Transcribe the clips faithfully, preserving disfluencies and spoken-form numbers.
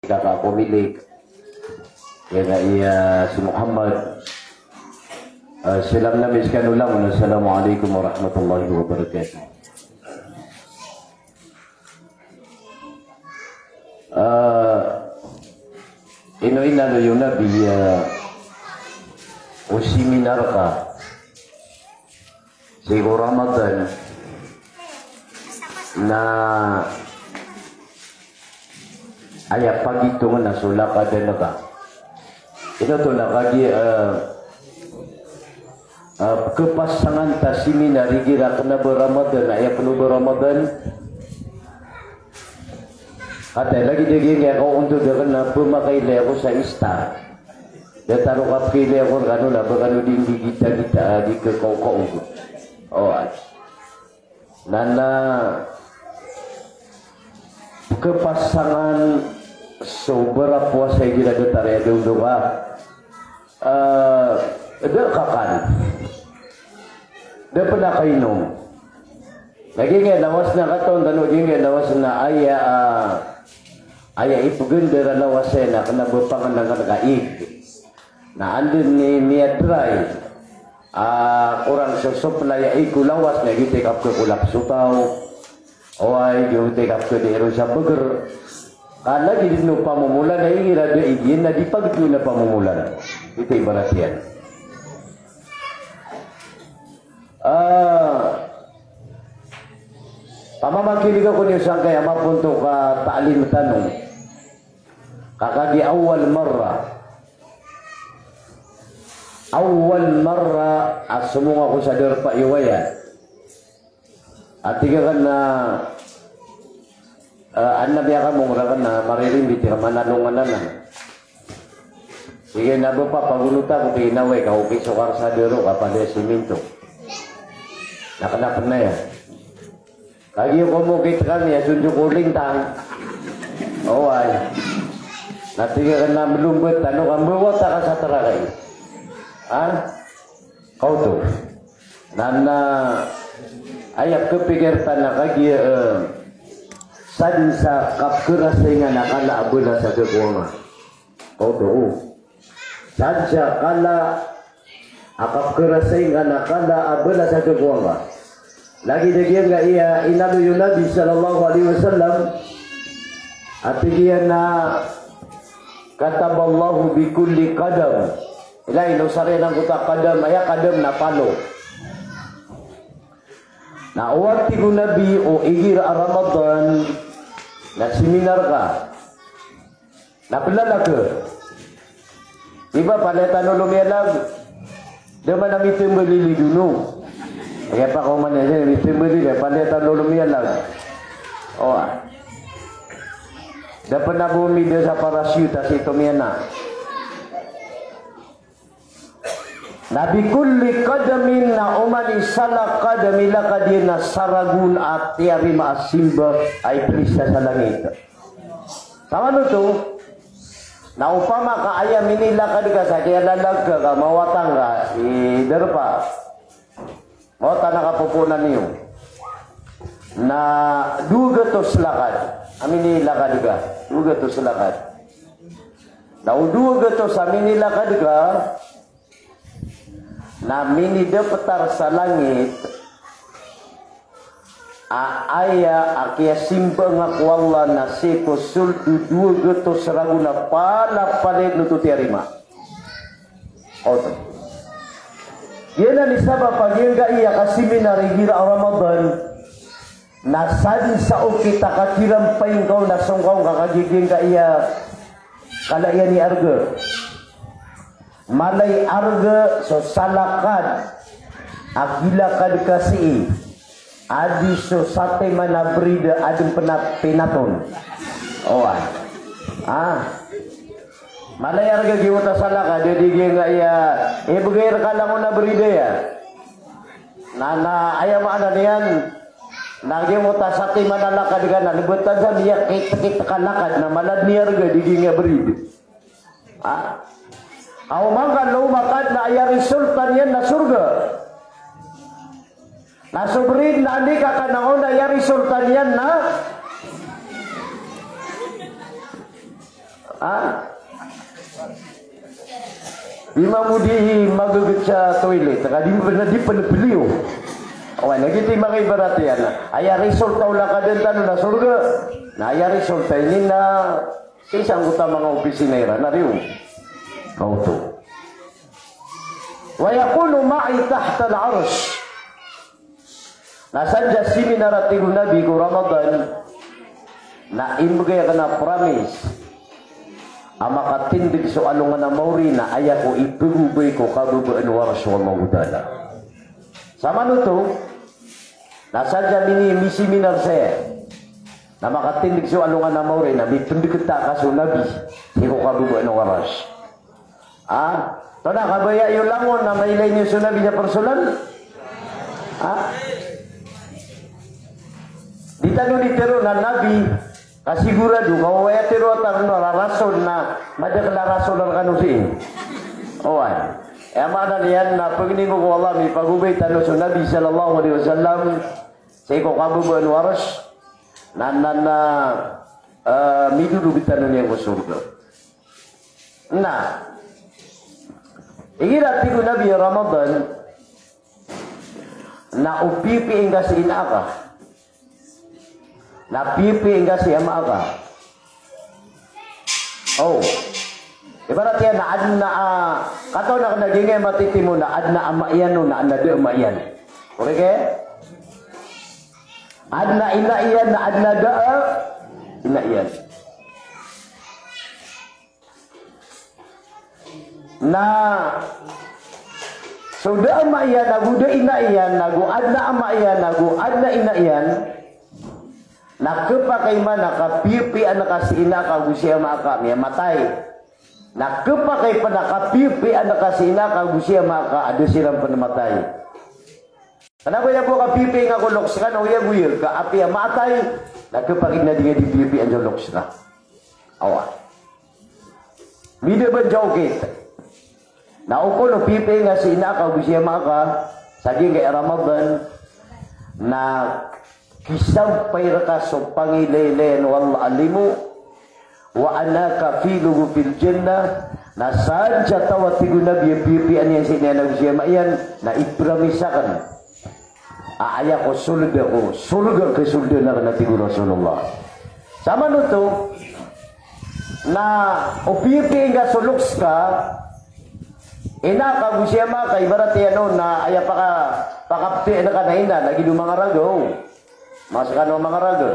Kaka Komilik. Kaya nga iya si Muhammad. Ah, salam nami skano langon. Assalamu alaikum warahmatullahi wabarakatuh. Ah, ino inaloy o Nabi, ah, o seminar ka sii ko Ramadan na aya pagitongan a so lakadan ka. Ino oto na kagiya, eh, eh, kepasangan ta seminar igira kena ba Ramadan, aya peno ba Ramadan. Kata lagid a giya nga kaonto da kena pemakailay ako sa Star. Da tano kapkailay ako kano na ba kano di, di gita-gita, ah, di kekaw-kaw. Oh, ah. Na, na kepasangan so berapowasa igira datar aya dondo ka. Eh, da kakan. Da pen a kainom. Na giya nga lawas na katawan tano, giya nga lawas na aya, ah, aya ipegender a lawas iyan na kena ba pangenangan ka ig. Na anda ni miyadray, ah, korang so supply a ig ko lawas na giyoto i kapkekolapso taw. Oway, giyoto i kapkedi ron sa beger. Ka lagid o pamomolan na igira da ig iyan na di pagedon a pamomolan. Giyoto i ibarat iyan. Ah, pamamakilig ako niyo sangkaya mapontok a ta'lim tano. Ka kagiya awwal marra. Awwal marra a somong ako sa darpa i Wayan. A tig aken a, eh, adn a miyakamong raken a maririmbit i kamanalongan anan. Tig iyan a, "Bapa, pagonot ako," tig iyan, "na oway ka okit so karsada roo ka palaya siminto." Na kena pen aya. Kagiya ko mokit kami a sonjo ko lintang. Oway. Na tig aken a melombat tano ka mbawata ka sa trakay. Ha? Kaoto. Na, na aya kepikir tano kagiya, eh, sadn sa kapkerasaingan a kala a bala sa kekowanga. Kaoto, o. Sadn sa kala a kapkerasaingan a kala a bala sa kekowanga. Lagid a giyangkaya inaloy o Nabi sallallahu alaihi wasallam a tig iyan a, "Kataballahu bi kulli qadam." Ilay, no, sariyan angkoto a qadam, aya qadam na palo. Na oway, tig o Nabi, o igira a Ramadan na seminar ka. Na pelalag. Di ba, palaya tano lomiyalag. Da man a mitembali lidono. Aya pa ko man iyan, mitembali, palaya tano lomiyalag. O, ah. Da pen a bo mida sa parachute a sii tomiyana. Na bi kulli qadamin, na oman i salakad a milakad iyan na saragon a tiyarima a simba a iprisa sa langit. Taman oto, na opama ka aya minilakad ka sa kiyalalag ka ka mawatang ka i darpa. Mawatang ka poponan iyo. Na dowa gatos lakad a minilakad ka. Dowa gatos lakad. Na o dowa gatos a minilakad ka, na minidapetar sa langit a aya a kiyasimba nga ko Allah na sii ko sold o dowa gatos ragon a palapalaya oto tiyarima. Oto. Giyanan i sabap a giyangkaya kaseminar igira a Ramadan. Na sadn sa okit a katirampay ngka on na song ka on ka kagiya giyangkaya kala iyan i arga. Mala i arga so salakad a kilakad ka sii, a di so satiman a brid a adn pen a pinat on. Oway. Ah. Mala i arga giyoto a salakad, di giyangkaya ibegay rka langon a brid aya. Na, na aya maana niyan, na giyoto a satiman a lakad ka na, lebetan sa miyakit-kit ka lakad, na mala dn i arga di giyangkaya brid. Ah. Aw mangka lomaka dn na aya resulta niyan na sorga. Na so brid na andi ka kanangon na aya resulta niyan na Ha? Di mambo di mageged sa toilet, ka di pn, di pn beliyo. Oway, na giyoto i manga ibarat iyan. Aya resulta o lakad tano na sorga. Na aya resulta ini na sii sangkoto a manga opisina iran, na riyo. Kaoto. Wa yakunu ma'i tahtal arsh. Na sadn sa seminar a tig o Nabi ko Ramadan, na imbgay akn a promise a makatindg so alongan a maori na aya ko ipagobay ko kababaan o Arsh o Allahu Ta'ala. Samanoto, na sadn sa mini, miseminar saya, na makatindg so alongan a maori na mipndkt ka so Nabi sii ko kababaan o Arsh. Ah, tonaa, kabaya iyo langon na mailay niyo so Nabi sa personal? Ha? Di tano di tero na Nabi, kasigurado, ka oway a tero a tano na rarason na madakl a rason rkano sii. Oway. Aya maana niyan na pagni ko Allah, mipagobay tano so Nabi sallallahu alaihi wasallam sii ko kababaan o Arsh, na, na, na, eh, midodog tano niyan ko sorga. Na igira tig o Nabi a Ramadan na o pipiya ngka si ina aka, na pipiya ngka si ama aka. O, ibarat iyan na adn a, ah, katawan akn a giyangkai a matitimo na adn a ama iyan on, na adn a da a ama iyan. Oke? Adn a ina iyan, na adn a da a ina iyan. Na so da a ama iyan, ago da a ina iyan, ago adn a ama iyan, ago adn a ina iyan, na khapakay man a kapiyapiyaan ka si ina ka ago si ama ka, miyamatay. Na khapakay pn a kapiyapiyaan ka si ina ka ago si ama ka a da siran pn matay. Kna ba aya bo a kapiyapiyai nga ko loks ka na oya goya ka apiya matay, na khapakay na di nga di piyapiyaan so loks ka. Awa. Mida ba jawkit. Na o kono piyapiyai nga si ina ka ago si ama ka sa giyangkai a Ramadan, na kisampay rka so pangilaylayan o Allah a limo, wa ana kafiluhu fil jannah, na san sa taw a tig o Nabi a piyapiyaan iyan si ina iyan ago si ama iyan, na ipramis akn a aya ko sold ko sorga a kasoldan akn, a tig o Rasulullah. Samanoto na o piyapiyai nga so loks ka, ina ka ago si ama ka, ibarat iyan on na aya paka-, pakaptiyaan ka na ina, lagid o manga raga, o. Masa kano manga raga.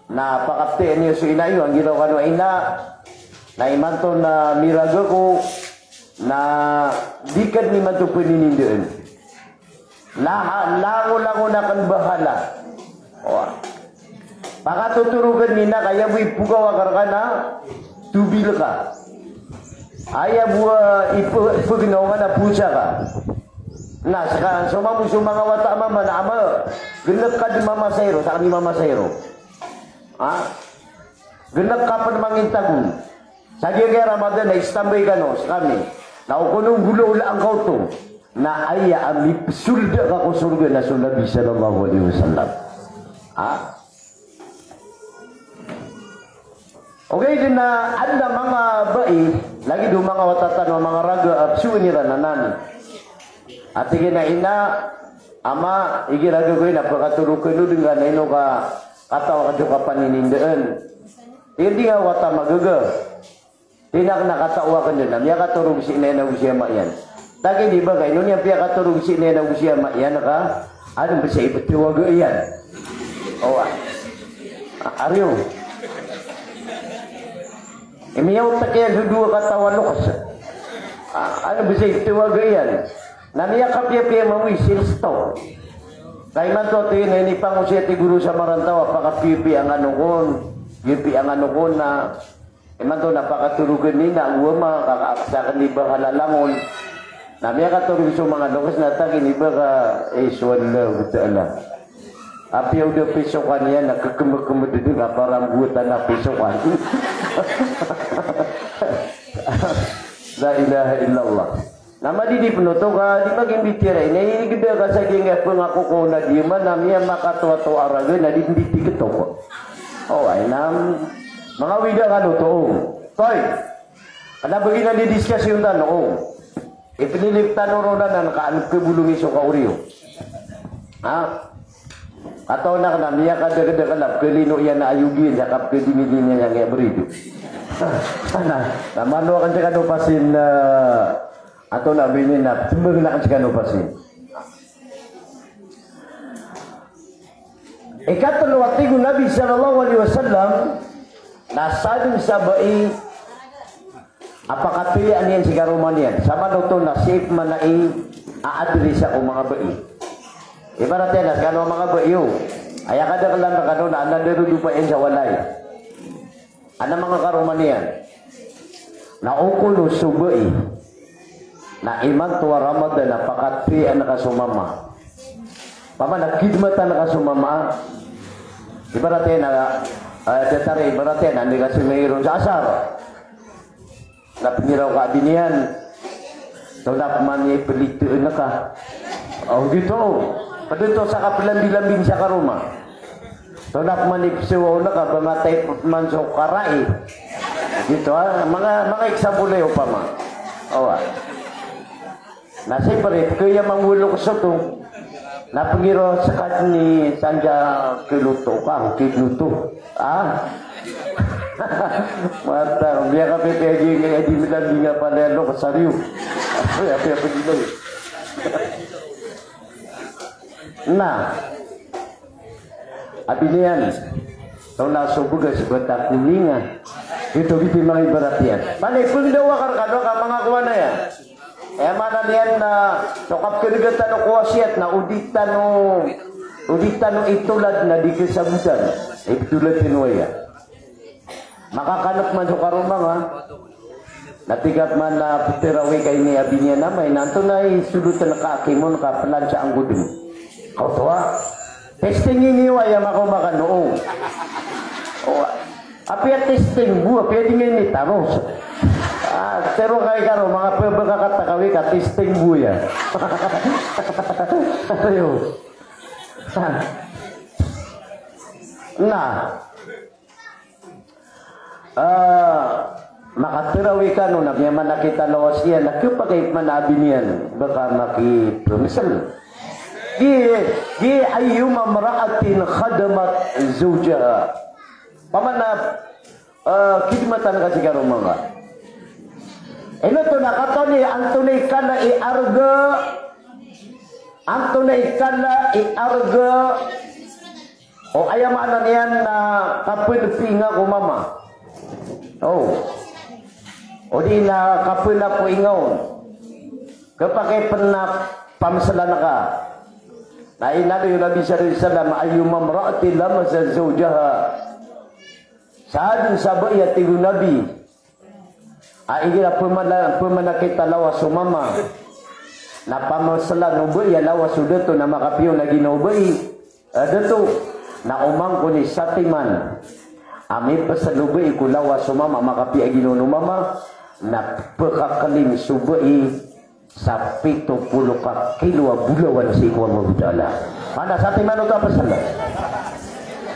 Na pakaptiyaan iyo so ina iyo, anggiraw kano a ina. Na imanto na miraga ko, na di ka dn imanto pninindaan. Na ha-, langolangon akn bahala. Wa. Pakatotorogn iyan ka aya bo ipogaw akn rka na tobil ka. Aya bo a ipo-, ipagnaw ka na posa ka. Na ska so mamo so manga wata a mama na ama, gnk ka dn mama sa iro, sa kami mama sa iro. Ha? Gnk ka pn mangintagon. Sa giyangkai a Ramadan na istambay kano skami. Na o kono nggolawlaan ka oto, na aya a mipsold ka ko sorga na so Nabi sallallahu alaihi wasallam. Ha? Ogaid na adn a manga bai, lagid o manga wata tano a manga raga a psoon iran anan. A tig iyan a ina, ama, igira gaga ko ina, pakatorog kano dn ka na ino ka kataw a ka di ka paninindaan. Tig iyan a di nga wata magaga. Tig iyan a kna kataw akn dn a miyakatorog si ina iyan ago si ama iyan. Tig iyan a di ba ka ino niyan piyakatorog si ina iyan ago si ama iyan ka, adn bs a iptawaga iyan. Owa. A-, ariyo. Imiyaw ta kiyan so dowa kataw a loks. A-, adn bs a iptawaga iyan. Na miyakapiyapiya mambo i sales talk. Ka imanto a tig iyan a inipangosay a tig o Guru sa Marantaw a pakapiyapiya ngka on kon, piyapiya ngka on kon na imanto na pakatorogn iyan a, ago ama, ka, ka, sakn i ba ka lalangon. Na miyakatorog so manga loks na tig iyan i ba ka, eh, so Allahu Ta'ala. Apiya o da pisokan iyan na kkmkm dn ka para mbowatan a pisokan. La ilaha illallah. Na madidi pn oto ka di magimbitiyarai, na inigda ka sa giyangkai a pngakoko na di man a miyamakatowatowa a raga na di pn di tiktok. O, ay na, mangawida kano oto. Toy. Kna ba giya di diskasyon tano, o. Ipnilip tano ron anan ka an kabolongi so kaori o. Ha? Kataw na kna miyakadakdakl a pkalino iyan a ayogi sa kapkadimidimi niyan sa ngaya berido. Na, na mano akn sa kano pasin, eh, ato na bini na tmbang na akn sa kano pasin. Ikatlo a tig o Nabi sallallahu alaihi wasallam, na sadn sa bai a pakatiyaan iyan si karoma niyan. Sa manoto na sii pman a i aadrisa ko manga bai. Ibarat iyan a skano a manga bai o. Aya kadaklan rkano na anan daro dopa iyan sa walay. Anan manga karoma niyan. Na o kono so bai. Na imanto a Ramadan na pakatiyaan ka so mama. Pama na kidmatan ka so mama. Ibarat iyan a, eh, datar ibarat iyan a andi ka simairo sa asar. Na pingiraw ka a biniyan. Tonaa pman i plitoon ka. O, gioto. Pd oto sa kaplambilambing sa karoma. Tonaa pman i psowa on ka ba matay pman so karai. Gioto, ha. Manga, manga example aya opama. O, ha. Na siyempre, kaya mangolok soto. Na pingiraw sa kadn i sanja kiloto ka, kiloto. Ah? Mata, miyakapipiya giya di milan di nga pala loko sariyo. Apiya, apiya, apiya, apiya. Na. A biniyan. Taw na so bgas bata kuninga. Gioto gioto i manga ibarat iyan. Pala i pngdawa ka rkano ka manga kowan aya. Aya maana niyan na so kapknegatan o kowasiyat na o di tano, o di tano itolad na di kasabotan. Itolad tano aya. Makakanep man so karoma nga. Na tig ka pman a ptharawih ka ini a biniyan amay na antonaa i sodotn ka a kimon ka plaan sa angkodn. Kaw towa. Testing ini o aya makaoma ka noo. O, apiya testing bo, apiya di nga ini taros. Ah, tero ka i karoma nga pbakakatakawi ka testing bo aya. Ayo. Na. Ah, makatharawih kano na miyamanakit a lawas iyan na khapakay pman a biniyan, ba ka makipmsl. Gi, gi ayyuma imra'atin khadamat zawjaha. Pamana, eh, khidmatan ka si karoma nga. Ino to na katawan i antonaa i kala i arga, antonaa i kala i arga, o aya maana niyan na kapnpinga ko mama. O. O di na kapnapoinga on. Khapakay pn a pamslan ka. Na inaloy o Nabi sallallahu alaihi wasallam, ayyuma imra'atin lamasat zawjaha. Sadn sa bai a tig o Nabi. A igira pmana-, pmanakit a lawas o mama. Na pamslan o bai a lawas o dato na makapiya on a ginawa o bai. A dato, na oman kon i satiman a mipsl o bai ko lawas o mama makapiya a ginawa o mama, na pkaklim so bai sa pito polo ka kilo a bolawan sii ko Allahu Ta'ala. Mana satiman oto a psl.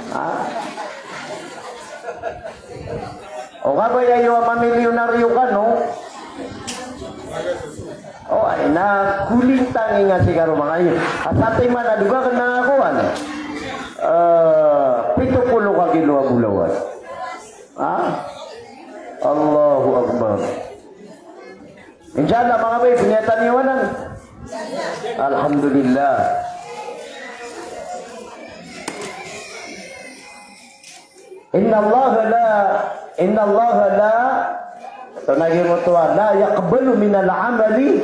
Ha? O kabaya iyo a mamilyonaryo kano. O, ay, na kolintang i nga si karoma nga iyo. A satiman a dowa kna nga kowan. Eh, pito polo ka kilo a bolawan. Ha? Allahu Akbar. Insha Allah, manga bai, pniyatan iyo anan. Alhamdulillah. Innallaha la, innallaha la, tonaa giyoto a, la yaqbalu minal amali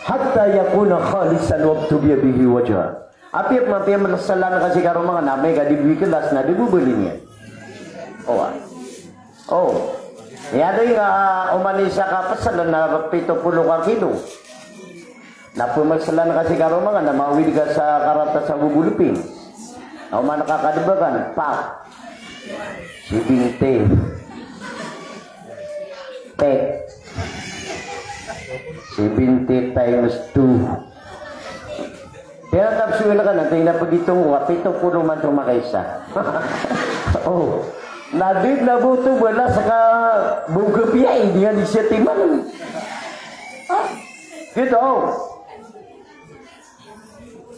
hatta yakuna khalisan wabtughiya bihi wajhah. Apiya, apiya pman piyamlslan ka si karoma nga na amay ka di bo ikhlas na di bo bali niyan. O, a. O. Iya di nga, oman i isa ka psl na pito polo ka kilo. Na pmlslan ka si karoma nga na mawid ka sa karata sa Google Pay. Na oman ka kadbagan, pak. Seventy. Tek. Seventy times two. Tiyatapsuin ka na, tingnan pagitong ko, pito polo man to makaisa. O. Na di na bo oto balas ka bo kapiya i di nga di siya timan. Ha? Giyoto.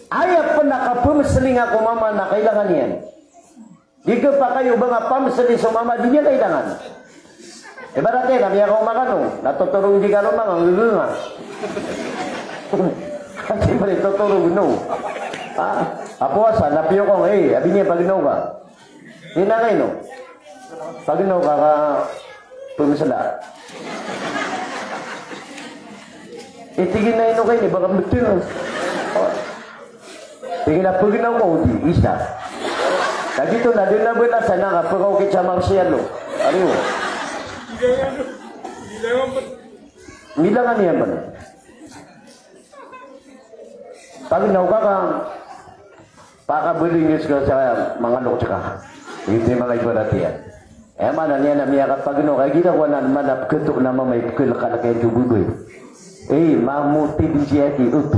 Aya pn a kapmsli nga ko mama na kailangan iyan. Di khapakay o ba nga pamsli so mama, di niyan kailangan. Ibarat iyan, na miyakaoma kano, na totorog di ka roma, nga ngngngng. Ati pare, totorog, no. Ah, a powasa, na piyokong, eh, abi niyan pagnaw ka. Di na kaino. Pagnaw ka ka pmsla. Eh, tig iyan na ino kaini, baka mbetel. Oh. Tig iyan a pagnaw ko di isa. Lagid oto na di na balasan a kapkaokit sa Marcial o. Ari o. Bilangan iyan man. Pagnaw ka ka pakabaling iyan sa manga lokes ka. Ito i manga ibarat iyan. Aya maana niyan na miyakapagnaw ka, igira ko anan manap keto na mamay pkelekalek iyan to bebay. Eh, mamoti di siya di oto.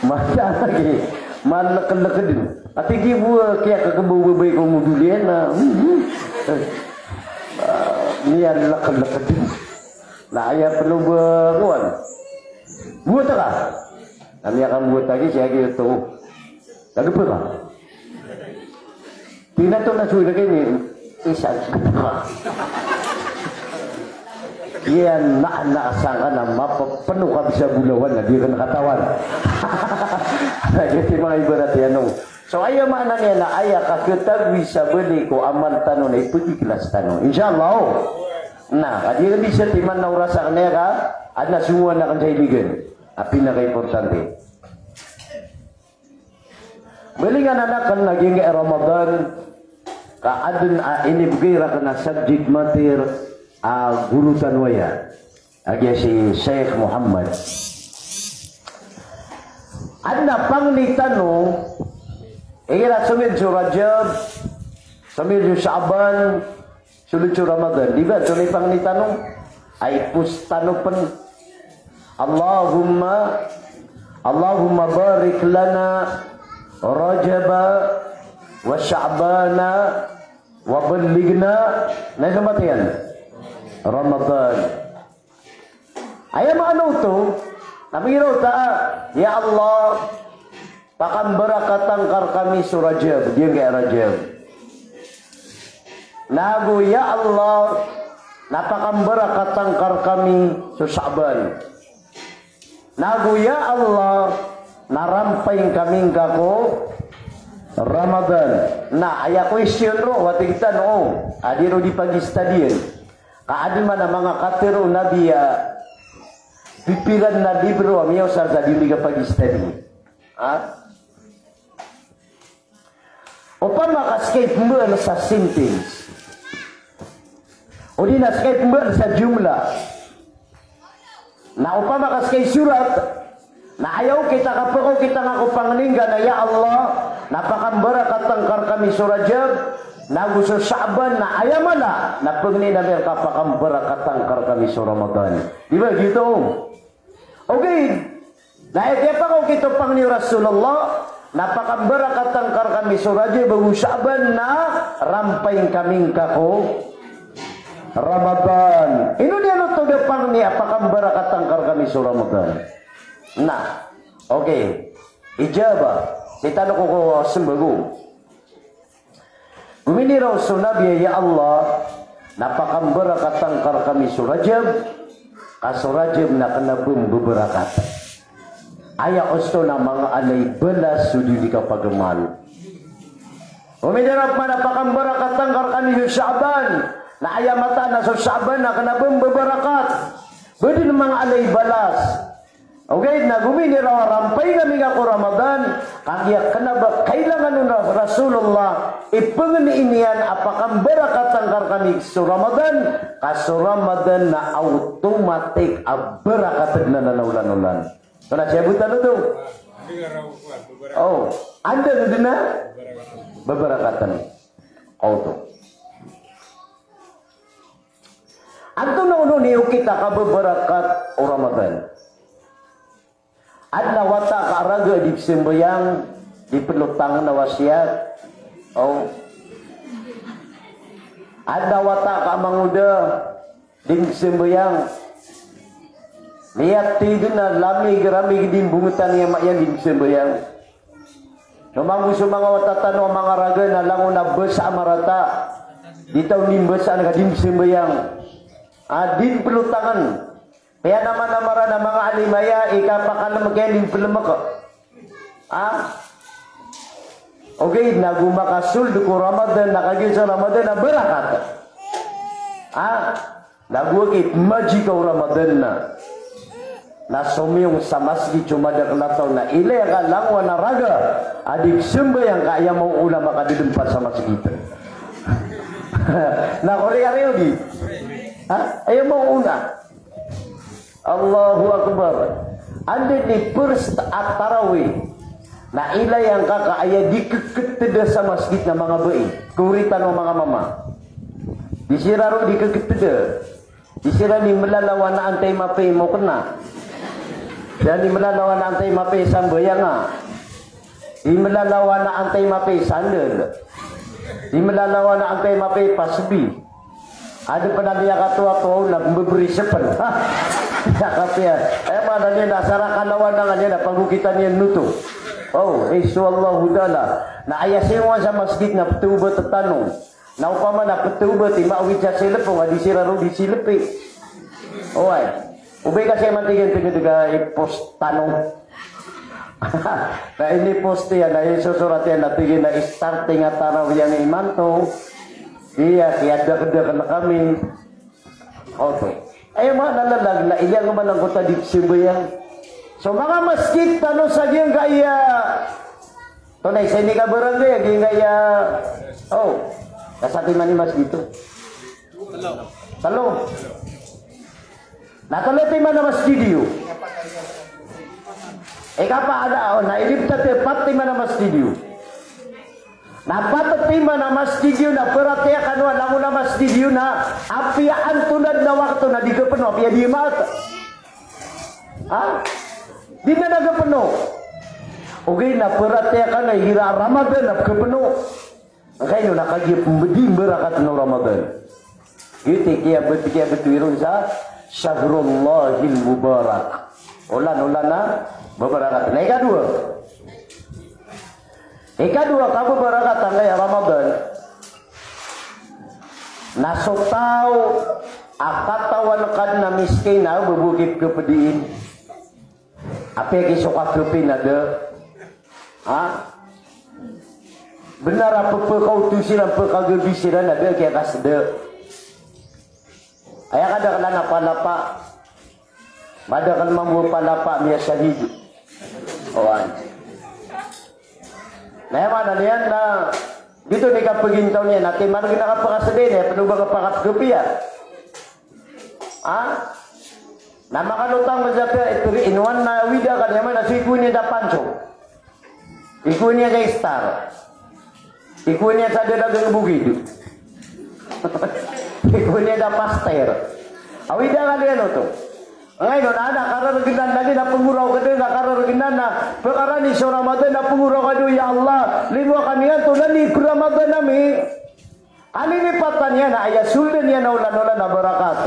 Masa lagi, malekelek din. Ati di bo kiya kakebo bebay ko modol iyan na, hmm, hmm. Ah, miyalekelek din. Na aya pn o ba kowan. Bowat ka. Na miyakambowat lagi siya giyoto. Lagid pn ka. Tig iyan oto na so lagid iyan, isa ka. Iyan na, na sangka na mapapno ka bisa bolawan na di ka katawan. Lagid i manga ibarat iyan o. So, aya maana niyan na aya kaketagoi sa bali ko amal tano na ipagiklas tano. Insha Allah. Na, ka di ka bisa timan na orasa kn aya ka, adn a songowan akn sa iligan. A pinakaimportante. Balingan anan akn a giyangkai a Ramadan, ka adn a inibgay rakn a subject matter a goro tano aya. A giya si Sheikh Muhammad. Adn a pangni tano, igira somiled so Rajab, somiled so Sha'ban, somiled so Ramadan. Di ba, so ipangni tano, a ipos tano pn. Allahumma, Allahumma barik lana Rajaba wa Sha'bana wa ballighna, na isa matiyan, Ramadan. Aya maana oto, na pagiraw ta a, ya Allah, pakambarakatan ka rkami so Rajab, giyangkai a Rajab. Nago ya Allah, na pakambarakatan ka rkami so Sha'ban. Nago ya Allah, na rampayin kami ngka ko Ramadan. Na aya question roo, o tig tano, o, a di roo di pag-study-an. Ka adn man a manga katharo o Nabi a pipiran na libro a miyaosar sa di niyan kapag-study. Ha? Opama ka ska i pmbaan sa sentence, odi na ska i pmbaan sa jumlah, na opama ka ska i surat, na aya okit a kapakaokit angka ko pangni ngka na, ya Allah, na pakambarakatan ka rkami so Rajab, nago so Sha'ban, na aya mala na pangnin ami rka a pakambarakatan ka rkami so Ramadan. Di ba giyoto? Ogaid na aya kiyapakaokit o pangni o Rasulullah na pakambarakatan ka rkami so Rajab ago Sha'ban na rampayin kami ngka ko Ramadan. Ino niyan oto da pangni a pakambarakatan ka rkami so Ramadan? Na, okay. Ijabah. Sii tano ko, ko sembago. Gominiraw so Nabi a, ya Allah, na pakambarakatan ka rkami so Rajab, ka so Rajab na kena ba mbabarakat. Aya osto na manga ala i balas so di di kapagamal. Gominiraw pman a pakambarakatan ka rkami so Sha'ban, na aya mataan a so Sha'ban na kena ba mbabarakat. Ba den manga ala i balas. Ogaid na gominiraw a rampayin ami ngka ko Ramadan, kagiya kena ba kailangan on a Rasulullah, ipangnin iyan a pakambarakatan ka rkami so Ramadan, ka so Ramadan na automatic a barakat den anan a olan-olan. Kena siyabotan oto. O, anda den a babarakatan. Oto. Antonaa onon i okit a kababarakat o Ramadan? Aden a wata ka raga di pzambayang, di plotangan a wasiyat. O. Adn a wata ka mangoda, di msambayang. Miyatid na lamig-ramig di mbongtan iyan ma iyan di msambayang. So manggo so manga wata tano a manga raga na langon a basa a marata. Di taw di mbasa na ka di msambayang. A di mpelotangan. Kaya naman a mara na manga alim aya, ikapakalem kaya di mpelemek. Ha? Ogaid na go makasold ko Ramadan, na kagiya so Ramadan na barakat. Ha? Na go aki maji ka o Ramadan na. Na somiyong sa masgit so madakel a taw na ilaya ka langowan a raga a di sambayang ka aya maoona makadedempa sa masgit. Na kori ari odi. Ha? Aya maoona. Allahu Akbar. Anda di first a tarawih. Na ilaya ngka ka aya di keketed sa masgit na manga bai. Kori tano manga mama. Di siran ron di keketed. Di siran di melalawan a antai mapiya i mokna. Di melalawan a antai mapiya i sambayanga. Di melalawan a antai mapiya i sandal. Di melalawan a antai mapiya i pasbi. Ada pn a miyakatoatoa on na mbeberi sepen. Miyakapiya. Aya maana niyan na asar a kalawan a nga niyan na pagokitan iyan oto. O, insha Allahu Ta'ala. Na aya singowan sa masgit na petawbat tano. Na opama na petawbat i maawid sa cellphone, a di siran ron di cellphone. Oway. O ba i ka saya man tig iyan tig a i-post tano. Na ini-post iyan, na isosorat iyan, na tig iyan a starting a tarawih iyan imanto. Iya, kiyadakdakan kami. Oto. Aya maana na lalag na ilaya ngka man angkoto a di sambayang. So manga masgit tano sa giyangkaya. Tonaa i isa ini ka barangay a giyangkaya. O. Kasatiman i masgit oto. Telo. Na telo timan a masgit iyo. Ikapat a, o, na ilibtad iyo pat timan a masgit iyo. Na pat timan a masgit iyo na paratiyaya kano a langon a masgit iyo na apiya antonaa dn a wakto na di kepeno, apiya di maat. Ha? Di na kepeno. Ogaid na paratiyaya kano igira Ramadan na kepeno. Angkaino na kagiya pembedi mbarakat o Ramadan. Giyoto i kiyabet, kiyabetowi ron sa shahrullahil mubarak. Olan, olan a mbarakat. Na ikadowa. Ikadowa a kabarakat angkaya Ramadan. Na so taw a katawan ka dn a miskin na ba bo kipkepediin. Apiya ki so kakepin a da. Ha? Benar a pepekaoto siran, pekagabi siran a da kiyakaseda. Aya kadakelan a palapa. Madakel mambo a palapa miyasahid. Oway. Na aya maana niyan na giyoto i kapagintaw niyan, na timan gina kapakaseda iyan, peno ba kapakapkapiya. Ha? Na makalotang ba sa piya, ito ri, inowan na awida ka niyan man, na so ikowa niyan da panso. Ikowa niyan da star. Ikowa niyan sa da dagang bukid. Ikowa niyan da paster. Awida ka niyan oto. Angkaino na, na karargenan lagi na pengoraw ka da, na karargenan na, pekarani so Ramadan na pengoraw ka da, ya Allah, limowa kami antonaa i Ramadan ami. Kalilipatan iyan a aya solden iyan a olan-olan a barakat.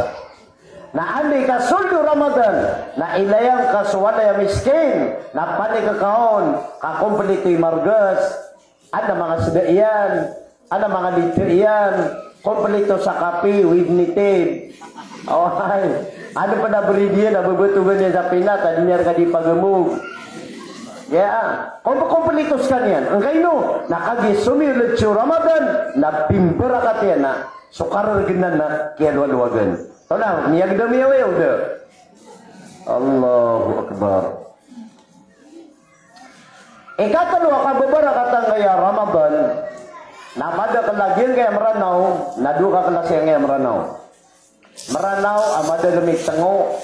Na anda i kasold o Ramadan, na ilaya ngka so walay a miskin, na panik ka on, ka komplito i margas, anda manga seda iyan, anda manga lite iyan, komplito sa kapi, with native. Oway. Anda pn a beri diyan a bebetogan iyan sa pinat a di niyan rka di pagemog. Ya, komp-, komplito sekaniyan. Angkaino, na kagiya somiyold so Ramadan, na pimbarakat iyan na so karargenan na kiyalowagan. Tonaa, miyagda miyawayaw da. Allahu Akbar. Ikatelo a kababarakat angkaya Ramadan, na madakel a giyangkaya Meranaw, na dowa ka klasi angkaya Meranaw. Meranaw a madalem i tengo,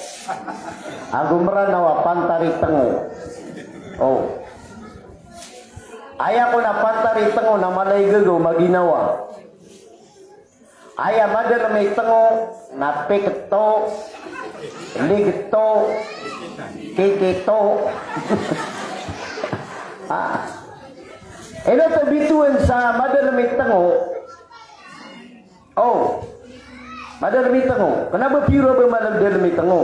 ago Meranaw a pantar i tengo. O. Aya kon a pantar i tengo na mala i gagaw maginawa. Aya madalem i tengo na piketo, liketo, kiketo. Ah. Ino oto bitowan sa madalem i tengo? O, madalm i tngo. Kna ba piyo ra ba madalm i tngo.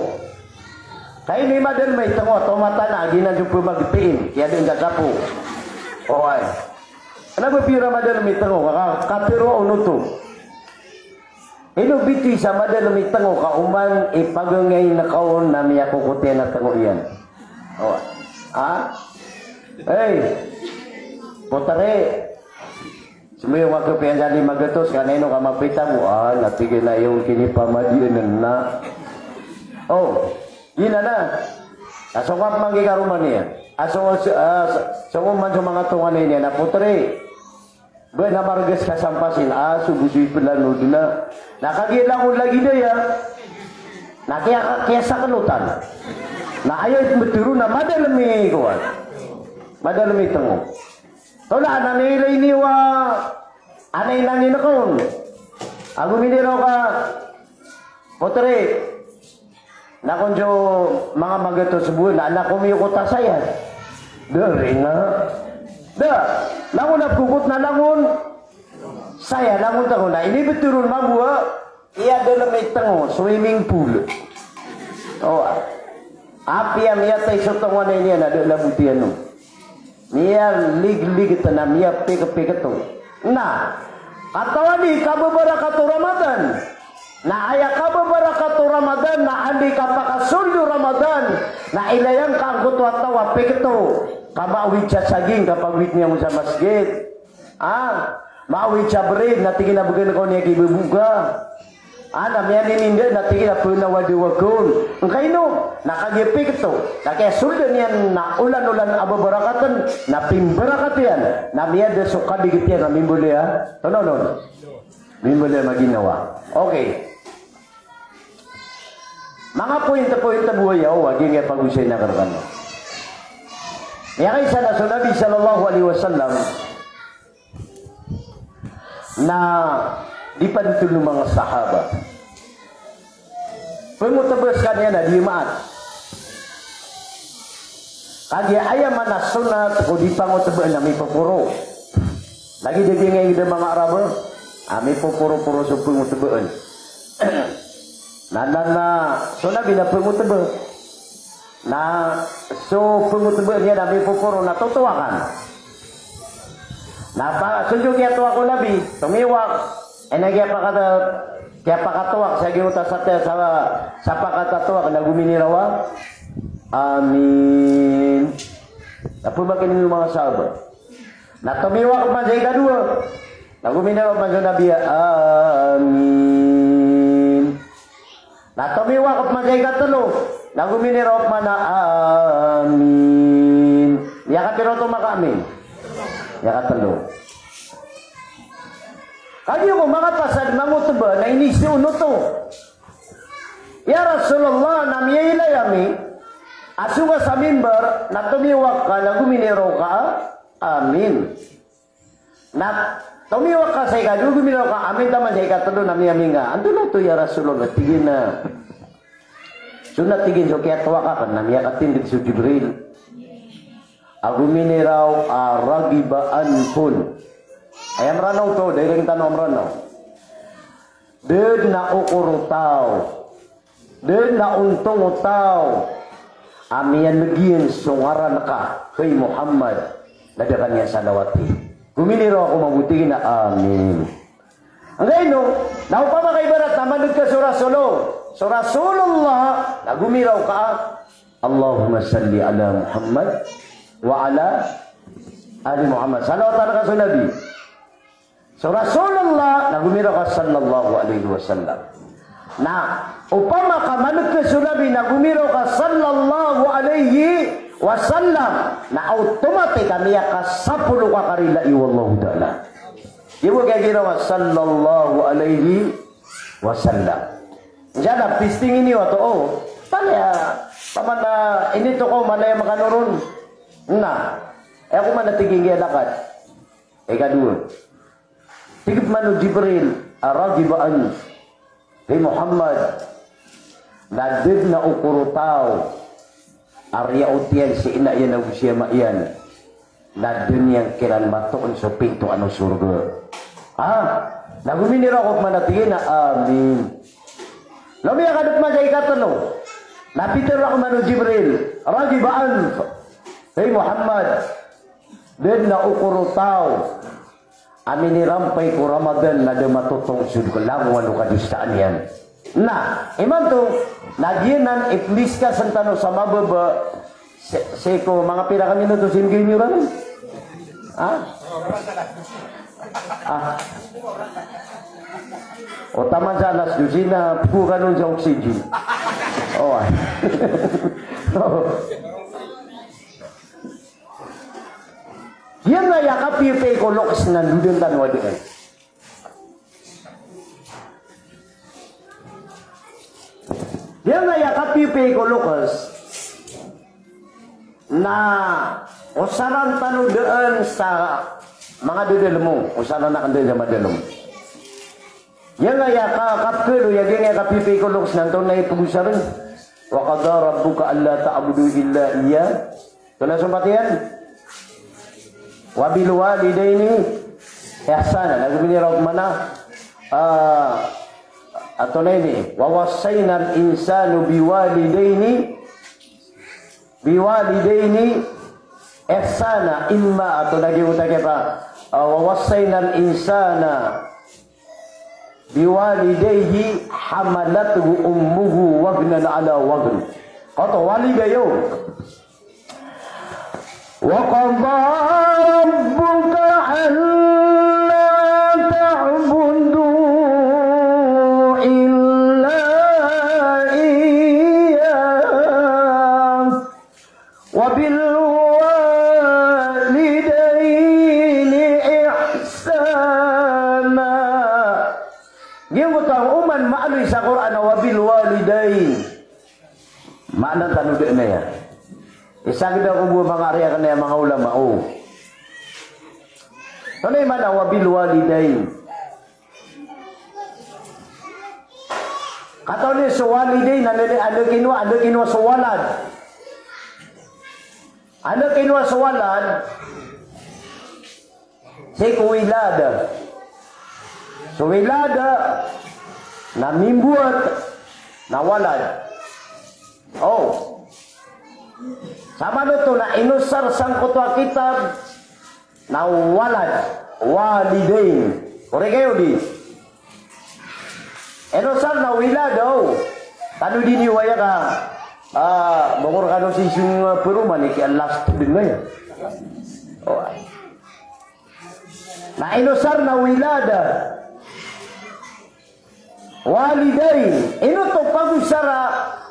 Ka ini madalm i tngo, a tomata na, giyanan so pmagtiin, kiyadn ka sapo. Oway. Kna ba piyo ra madalm i tngo, ka, ka, katharo on oto. Ino bitowan sa madalm i tngo ka oman i pagngay ngka on na miyakokotiyan a tngo iyan. O. Ha? Hey. Potri. Smbay ngka piyan sa lima gatos ka na ino ka mapita bo. Ah, na tig iyan a aya on kinipamadiyan na. O. Giyanan na. A so ngka pman ki karoma niyan. A so, ah, so, so oman so manga tonganay niyan a potri. Ba na margas ka sampasin, a so bo so iplanod na. Na kagiya langon lagid aya. Na kiya, kiyasaklotan. Na aya i pmbtho ron na madalm i kowan. Madalm i tngo. Tolaa na miyailay niyo a, anay na ngka on. Ago miniraw ka, potri. Na kon so manga magatos bo na, na komiyokot a saya. Da rin na. Da, langon a pkokot na langon. Saya, langon tngo na. Inibtho ron mambo a, aya dalm i tngo, swimming pool. O, a. Apiya miyatay so tonganay niyan na da labotiyan on. Miyaligligtan a miyapikpikto. Na, katawan i kababarakat o Ramadan. Na aya kababarakat o Ramadan, na anda i kapakasold o Ramadan, na ilaya ngka angkoto a taw a pikto. Ka maawid sa saging, kapagowit niyan sa masgit. A, maawid sa brid, na tig iyan a bgan ka on iyan ki bboga. A, na miyanininda, na tig iyan a pnawadawagon. Angkaino, na kagiya pikto, na kiyasoldan iyan na olan-olan a babarakatn, na pimbarakat iyan, na miyada so kadigit iyan, na mimbolay a, tononon. Mimbolay a maginawa. Okay. Manga point-point bo aya, o, a giyangkaya pagosay akn rkano. Miyakaisa na so Nabi sallallahu alaihi wasallam, na di pantol o manga sahaba. Pangotba skaniyan a di maat. Kagiya aya maana sunnat ko di pangotbaan na mipoporo. Lagid a giyangkai a manga Arab a mipoporo-poro so pangotbaan. Na, na, na, so Nabi na pangotba. Na so pangotba niyan na mipoporo na totowakan. Na pa, so dn kiyatowak o Nabi, tomiwak. Aya kiyapakata, kiyapakatowak sa giyoto a satiya sa, sa pakatatowak na gominiraw a, "Amin." Na pmbakn o manga sahaba. Na tomiwak pman sa ikadowa. Na gominiraw pman so Nabi a, "Amin." Na tomiwak pman sa ikatlo, na gominiraw pman a, "Amin." Miyakapira oto makaamin? Miyakatlo. Kagiya ko makapasad mangotba na inizaan oto. "Ya Rasulullah, na miyailay ami a sowa sa mimbar, na tomiwak ka, na gominiraw ka a, 'Amin.'" Na tomiwak ka sa ikadowa, gominiraw ka, "Amin," taman sa ikatlo na miyaminga. "Antonaa oto, ya Rasulullah?" Tig iyan a, "So na," tig iyan, "so kiyatowak akn na miyakatindg so Jibril a gominiraw a ragiba anfun." Aya Mranaw oto, da iran tano a Mranaw. Da dn a okor o taw, da dn a ontong o taw a miyan'g iyan so ngaran ka, hay Muhammad, na da ka niyan salawati. Gominiraw ako mambo, tig iyan a, "Amin." Angkaino, na opama ka ibarat na man'g ka so Rasul, so Rasulullah, na gomiraw ka a, "Allahumma salli ala Muhammad wa ala ali Muhammad." Salawatan ka so Nabi. So Rasulullah, na gomiraw ka sallallahu alaihi wasallam. Na opama ka man'g ka so Nabi, na gomiraw ka sallallahu alaihi wasallam, na automatic a miyakasapolo ka karilai o Allahu Ta'ala. Di bo kiyagiraw ka sallallahu alaihi wasallam. Insha Allah, pisting ini wato, o. Tanya, taman na, ini to ko, mana yang makan urun. Na, eh, ako mana tiging kaya lakat. Ikadowa. Tig pman o Jibril, a ragiba anf, hay Muhammad, na da dn a okor o taw a riyaot iyan si ina iyan ago si ama iyan, na da niyan kiran matoon so pintoan o sorga. Ah, Na gominiraw ko pman a tig iyan a, "Amin." Law miyakadep man sa ikatlo, na pitharo man o Jibril, "Raghiba anf, hay Muhammad, da dn a okor o taw a minirampay ko Ramadan na da matotong so langowan o kadosaan iyan." Na imanto, na giyanan i pndiscuss tano sa mababa, sii, sii ko manga pira ka minuto so inggay niyo ran? Ha? Ah. O taman sa alas dose na pkho kano on sa oxygen. O, ah. Giyanan aya kapiyapiya ko loks na ndodan tano a daan. Giyanan aya kapiyapiya ko loks na osaran tano daan sa manga dadalm o, osaran akn daan sa manga dadalm. Giyanan aya ka, kapkhaaloy a giyanan aya kapiyapiya ko loks na antonaa i pagosarn? Wa qada rabbuka alla ta'budu illa iyyah. Antonaa i sompat iyan? Wa bil walidayni ihsana. Na gominiraw pman a, ah, antonaa ini? Wa wassaynal insana biwalidayni, biwalidayni ihsana, imma, antonaa giyoto a kiyapa, ah, wa wassaynal insana biwalidayhi hamalathu ummuhu wahnan ala wahn. Kaoto, waliday o. Wa qada rabbuka alla ta'budu illa iyyah. Wa bil walidayni ihsana. Giyangkoto a oman maaloy sa Qur'an a wa bil walidayn. Maana tano daan aya. Isa gda ko bo manga ari akn aya manga ulama, o. Antonaa i maana wa bil walidayn? Katawan iyo so walidayn, anda, anda kinowa, anda kinowa so walad. Anda kinowa so walad? Sii ko wilad. So wilad na mimbowat na walad. O. Samanoto na inosar sangkoto a kitab na walad, walidayn. Korek iyo di. Inosar na wilad, o. Tano di niyo aya ka, ah, bokor kano sii so, ah, perumahan i kiyalast dn aya. O. Na inosar na wilad. Walidayn, ino oto pagosara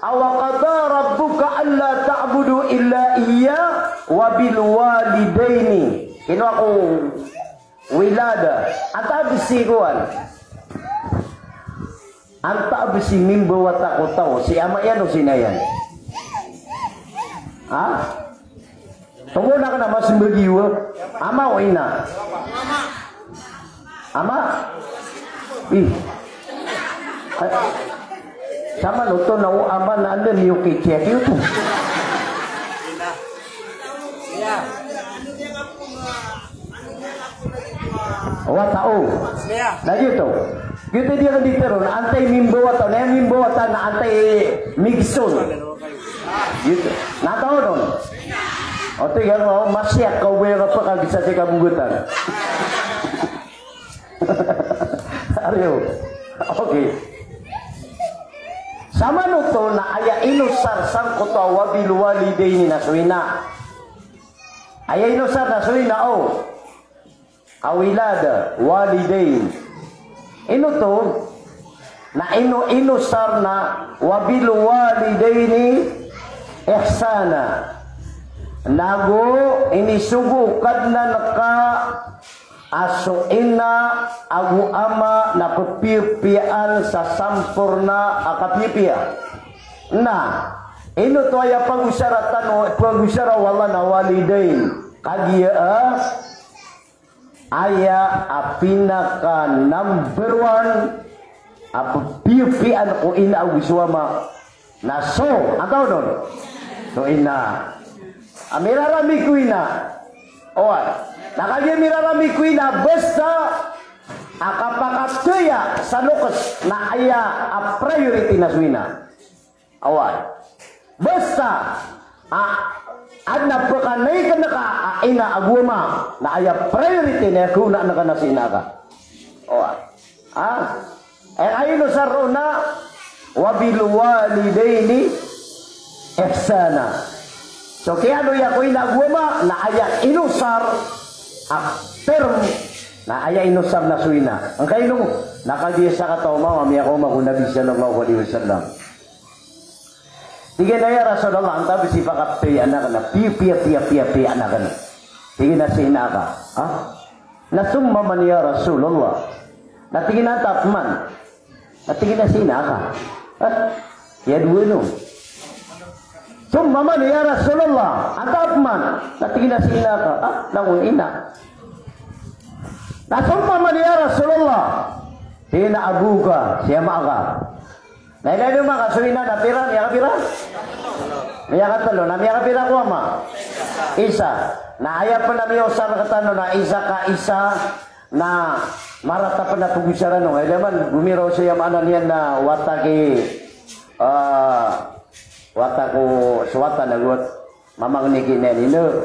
a wa qada rabbuka alla ta'budu illa iyyah wa bil walidayni. Ino ako wilada, antaa bs i kowan? Antaa bs i mimbawata ko taw, si ama iyan o si ina iyan? Ha? Tomo na kna mas mbagi wa ama o ina. Ama? Ih. Ay. Samanoto na o ama na anda niyo kikiya kiyo to. Wata o. Na giyoto. Giyoto i di akn di tharoon, antaa i mimbawata, na aya mimbawata na antaa i migson. Giyoto. Na antaa on? O, tig iyan a, o, masiyak ka o ba aya kapakagisa sii kabogatan. Ariyo. Okay. Samanoto na aya inosar sangkoto a wa bil walidayni na so ina. Aya inosar na so ina, o. Ka wilada, walidayn. Ino oto? Na ino, inosar na wa bil walidayni ihsana. Nago inisogo o Kadnan ka a so ina ago ama na pphiyapiyaan sa samporna a kaphiyapiya. Na ino oto aya pagosara tano, pagosara o Allah na walidayn? Kagiya a aya a pinaka number one a pphiyapiyaan ko ina ago so ama na so, antaa on? So ina. A miraramig ko ina. Oway. Na kagiya miraramig ko ina, basta a kapakataya sa loks na aya a priority na so ina. Oway. Basta a adn a pkhanaikan ka a ina ago ama na aya priority na aya kaonaan ka na si ina ka. Oway. Ha? Aya inosar on na, "Wa bil walidaini ihsana." So kiyaaloy ko ina ago ama na aya inosar a term na aya inosar na so ina. Angkaino? Na kagiya sakataw a mama a miyakaoma ko Nabi sallallahu alaihi wasallam. Tig iyan a, "Ya Rasulullah, antaa bs i pakapipiya akn a pipiya, piya, piya, piya akn?" Tig iyan a si ina ka. Ha? Na thumma man ya Rasulullah? Na tig iyan a antaa pman? Na tig iyan a si ina ka. Ha? Aya dowa on. Thumma man ya Rasulullah? Antaa pman? Na tig iyan a si ina ka. Ha? Na tig iyan a ina. Na thumma man ya Rasulullah? Tig iyan a abuka, si ama ka. Na ilay niyo makasoy na, na pira, miyakapira? Miyakatlo, na miyakapira ko ama? Isa. Na aya pn a miyaosar rktano na isa ka isa, na marata pn a pgosaran on. Ilay man, gomiraw saya maana niyan na wata ki, ah, wata ko, so wata na gowat. Mamangni ki ina niyan, ino,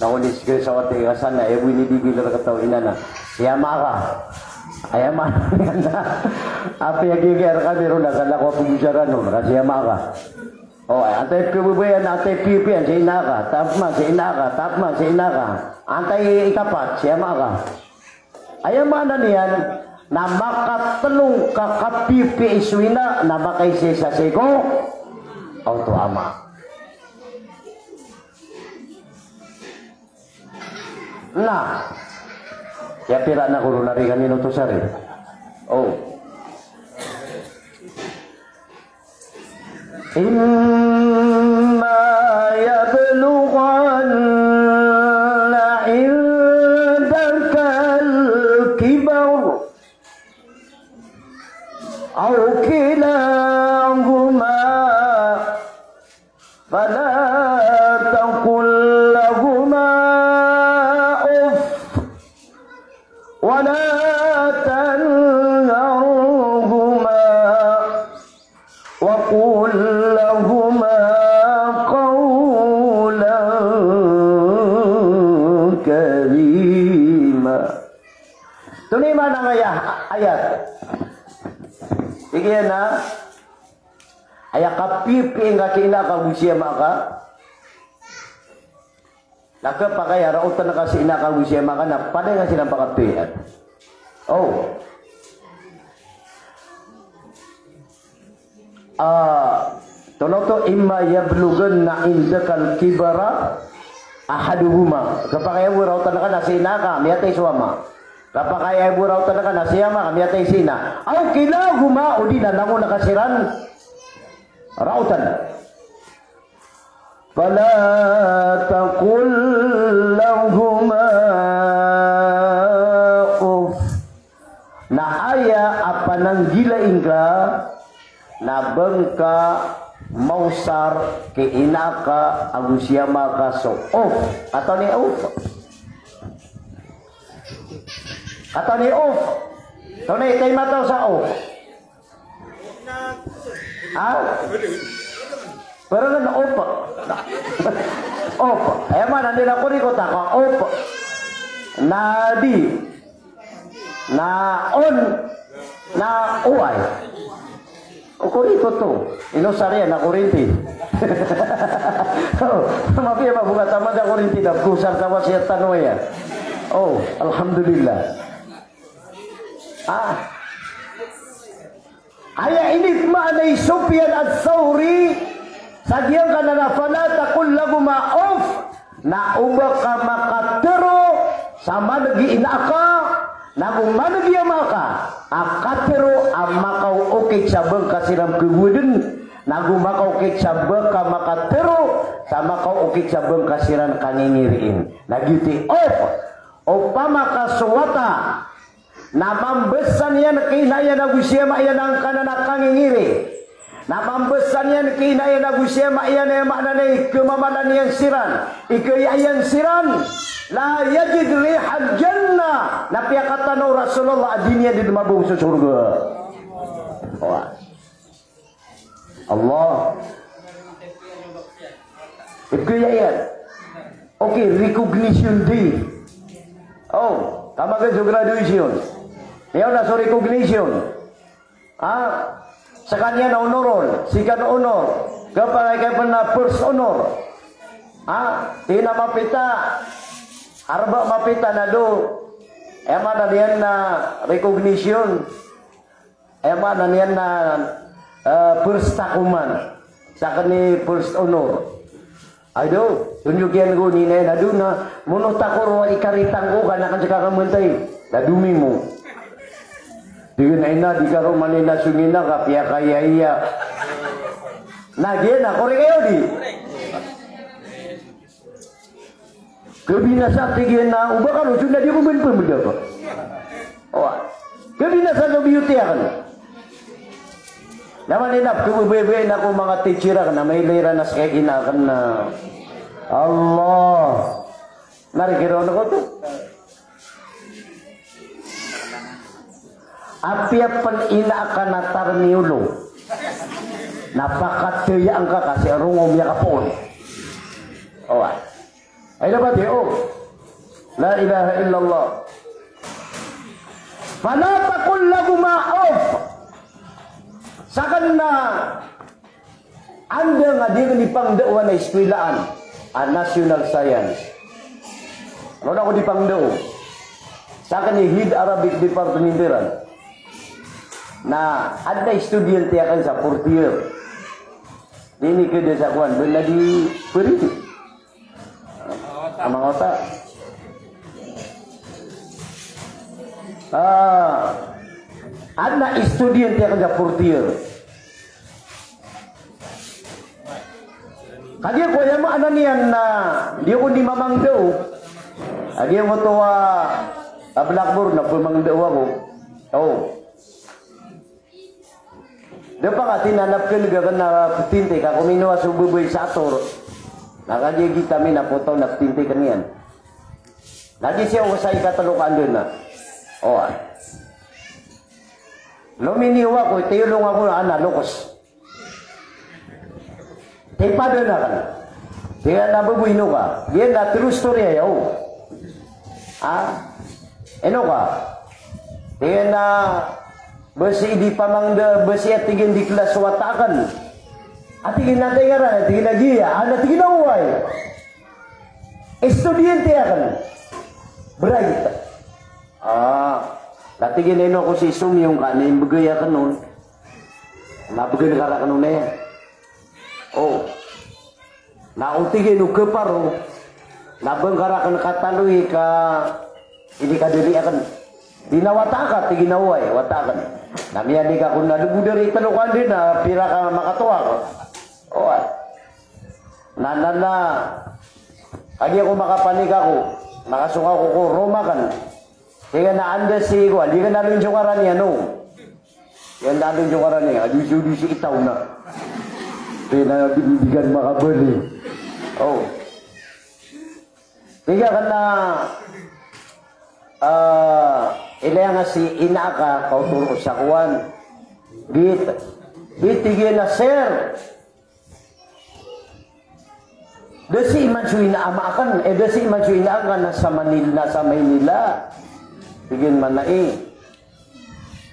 na o ini sii sa wata i kasan na, aya bo inibigay rkataw o ina na si ama ka. Aya maana niyan na apiya giya rkami ron na kala ko a pgosaran on, ka si ama ka. O, antaa i pkhababayaan, antaa i pipiya, si ina ka, antaa pman, si ina ka, antaa pman, si ina ka. Antaa i ikapat, si ama ka. Aya maana niyan na makatlo ngka kapipiya i so ina na makaisaisa sii ko oto ama. Na, aya pira na ko ron a ri kami oto sari. O. إما يبلغن عندك الكبر أو كلاهما فلا تقل لهما أف ولا تنهرهما وقل لهما قولا كريما. Antonaa i maana angkaya ayat? Tig iyan a aya kapipiya ngka ki ina ka ago si ama ka, na khapakay a raotan ka si ina ka ago si ama ka na palaya ngka siran pakapipiya. O. Ah, tonaa oto, imma yablughanna indakal kibara ahaduhuma. Khapakay a bo raotan ka na si ina ka, miyatay so ama. Khapakay a bo raotan ka na si ama ka, miyatay si ina. Aw kilahuma, odi na langon ka siran raotan. Fala taqul lahuma uff. Na aya a pananggilai ngka na ba ngka maosar ki ina ka ago si ama ka so uff. Katawan i uff? Katawan i uff? Tonaa i kaimataw sa uff? Ha? Pero na op. Op. Aya maana niyan na korikoto ka op. Na di. Na on. Na oway. O korikoto. Ino sariya na korinti. O, mapiya ba bo ka taman da korinti da pkosar ka wasiyat tano aya. O, alhamdulillah. Ah. Aya inipmaana i Sufyan Ath-Thawri sa giyangkanan a fala taqul lahuma uff, na oba ka makatharo sa maneg i ina ka, nago maneg i ama ka, a katharo a makaokit sa ba ngka siran pkhagowaden, nago makaokit sa ba ka makatharo sa makaokit sa ba ngka siran kangingiriin. Na giyoto i uff, opama ka so wata na mambasa niyan ki ina iyan ago si ama iyan angkanan a kangingiri. Na mambasa niyan ki ina iyan ago si ama iyan, aya maana niyan i khamamalan iyan siran, i khaiyaan siran. La yajid rihal jannah. Na piyakatana o Rasulullah a di niyan dn mabaw so sorga. Wa. Allah. Ibgay iyan. Okay, recognition day. O, kamagan so graduation. Miyaona so recognition. Ha? Skaniyan na honor roll, second honor, kapangay ka pn na first honor. Ha? Tig iyan a mapita, arba mapita na do. Aya maana niyan na recognition. Aya maana niyan na, eh, first takoman. Sakn i first honor. Ay do, tunjuk iyan ko ni Nai Nadu na, mono takor o ikaritang ko, kna kn ska kamantayi. Na domimo. Tig iyan a ina, di ka ron manina so ngina ka, piyakaiya-iya. Na giya na, korek aya o di? Kabinasa, tig iyan a, o ba kano, so na di ko man pmdapa. Wa. Kabinasa so beauty akn. Na manina, khababayaan ako manga teacher akn, na mailay ran a ska i ina akn na. Allah. Na rk iron ako oto. Apiya pn ina aka na tarmiyolo. Na pakataya angka ka sii ron o miyakapoon. O, wa. Ay, dapat iyo. La ilaha illallah. Fala taqul lahuma uff. Sakn na anda nga di ngka di pangndao a iskuwilaan a national science. Ron ako di pangndao. Sakn i head Arabic department iran. Na adn a estudyante akn sa fourth year. Di ini kda sa kowan, ba na di pari. Amang ota. Ah, adn a estudyante akn sa fourth year. Kagiya ko aya maana niyan na di ako di mamangndao. Kagiya ko oto a, a blackboard na pmangndao ako. O. Da pakatinanap kn gakn na ptintay ka kominowa so babay sa ator. Na kagiya gita mi na potaw na ptintay kn iyan. Na di siya o sa ikatlo ka anda na. O, a. Lominiwa ko, tiyolong ako na, ana, lokos. Tipada na kn. Tig iyan a, babay, ino ka? Giya na true story aya, o. Ha? Ino ka? Tig iyan a, ba sii di pamangndao, ba sii a tig iyan di klas o wata akn. A tig iyan a, antai ngaran, a tig iyan a giya, ana tig iyan a oway. Estudyante akn. Bright. Ah, na tig iyan a ino ako sii somiyong ka na imbgay akn on. Na bgan ka rakn on aya. O. Na o tig iyan o kaparo, na ba ngka rakn kataloy ka ini kadali akn. Di na wata ka, tig iyan a oway, wata akn. Na miyanik ako na lbod ari tlo ka anda na pira ka makatoa ka. Oway. Na, na, na. Kagiya ko makapanik ako, makasong ako ko room akn. Tig iyan a anda sii ko, a di ka na ron so ngaran iyan, o. Anda ron so ngaran iyan, a di so, di sii taw na. Tig iyan a di, di ka makabali. O. Tig iyan a, ah, ilaya nga si ina aka, kaoto ron sa kowan. Bit, bit, tig iyan a, sir. Da sii man so ina ama akn, e, da sii man so ina akn na sa Manil-, na sa Maynila. Tig iyan man a i.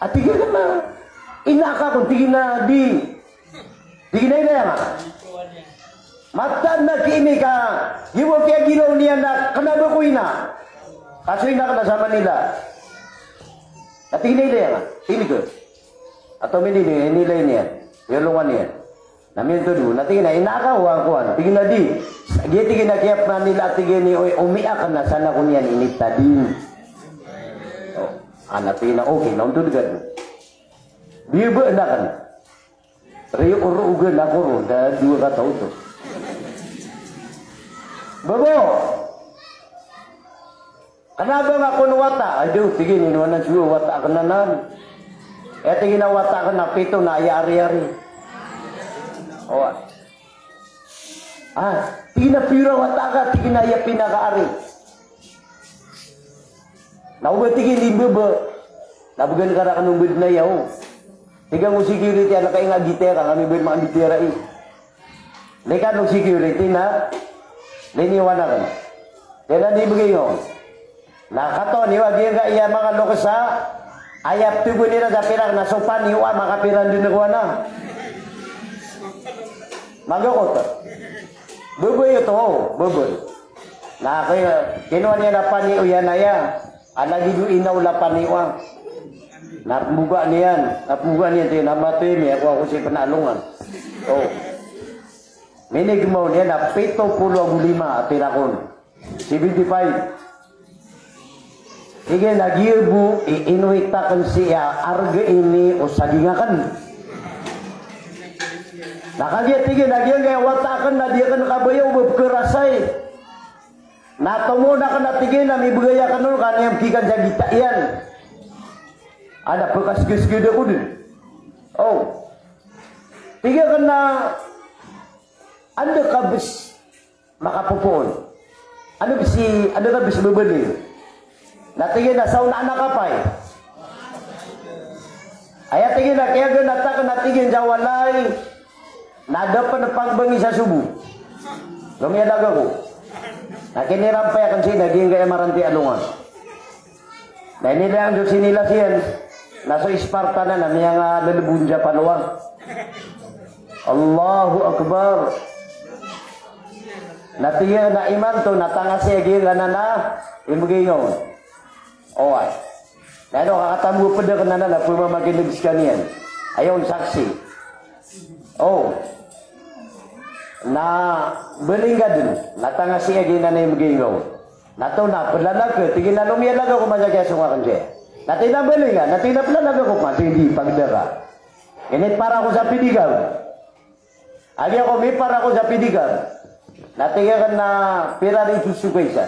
A tig iyan a, ina aka kon, tig iyan a di. Tig iyan a ilaya nga. Mataan a kiini ka, giyoto i ginawa niyan na kna ba ko ina. Ka so ina akn na sa Manila. A tig iyan a ilaya nga. Tig iyan a. Ato mini, inilay niyan. Iyolongan iyan. Na miyanto dn, na tig iyan a ina aka o angkowan. Tig iyan a di. Giya tig iyan a kiyapman iyan a tig iyan i omi akn na san ako niyan initadin. O, ana tig iyan a okay, na ontod ka dn. Biyabaan akn. Riyo oro ogan ako ron, da dowa kataw oto. Babo! Kna ba nga kon wata? Ay, di, tig iyan, ino anan so wata akn anan. E, tig iyan a wata akn na pito na aya ari-ari. O. A, tig iyan a pira wata ka, tig iyan a aya pinakaari. Na o ba tig iyan di mbaba. Na bgan ka rakn o mbd na iyaw. Tig iyan o security, a lakainga gitaya ka, kami bd makambitiyarai. Leka o security na liniwan akn. Kna di bgay ngka on. Na katawan iyo a giyangkaya manga loks a aya pthagoan iran sa pirak na so paniyo a makapira dn ko ana. Magakot. Baba iyo to, baba. Na kay, kinowa niyan a paniyo iyan aya. A lagid o inaw la paniyo a. Na pmboga niyan, na pmboga niyan, tig iyan a matoy mi, ako, ako si pnalongan. O. Minigmaw niyan a pito polo ago lima a pirak on. Seventy-five. Tig iyan a giya bo i inowit akn sii a arga ini o saging akn. Na kagiya tig iyan a giyangkaya wata akn na di akn kabaya o ba pkharasay. Na tomo na akn a tig iyan a mibgay akn on ka an iyan pkikan sa gita iyan. Ana pkhasgsgd ako dn. O. Tig akn a anda ka bs makapopoon. Ano bs i, ano ka bs bebeli? Na tig iyan a sa onaan a kapay. Aya tig iyan a kiyaganatan akn a tig iyan sa walay. Na da pn pangbangi sa sobo. Lomiyalag ako. Na kinirampay akn sii na giyangkaya maranti a alongan. Na inilay akn so sinilas iyan, na so Spartan na, na miyangalelebon sa panowa. Allahu Akbar. Na tig iyan a imanto, na tangasi a giyangkanan a imbgay ngka on. Oway. Na ino kakatambo pd akn anan a pmamakineg skaniyan. Aya on saksi. O. Na beli ngka dn, na tangasi a giyangkanan a imbgay ngka on. Na to na plalag ka, tig iyan a lomiyalag ako man sa kiyasong akn saya. Na tig iyan a beli ngka, na tig iyan a plalag ako man, tig iyan a di pagda ka. Inipar ako sa pedicab. Agi ako mipar ako sa pedicab. Na tig iyan a pira ri soso ka isa.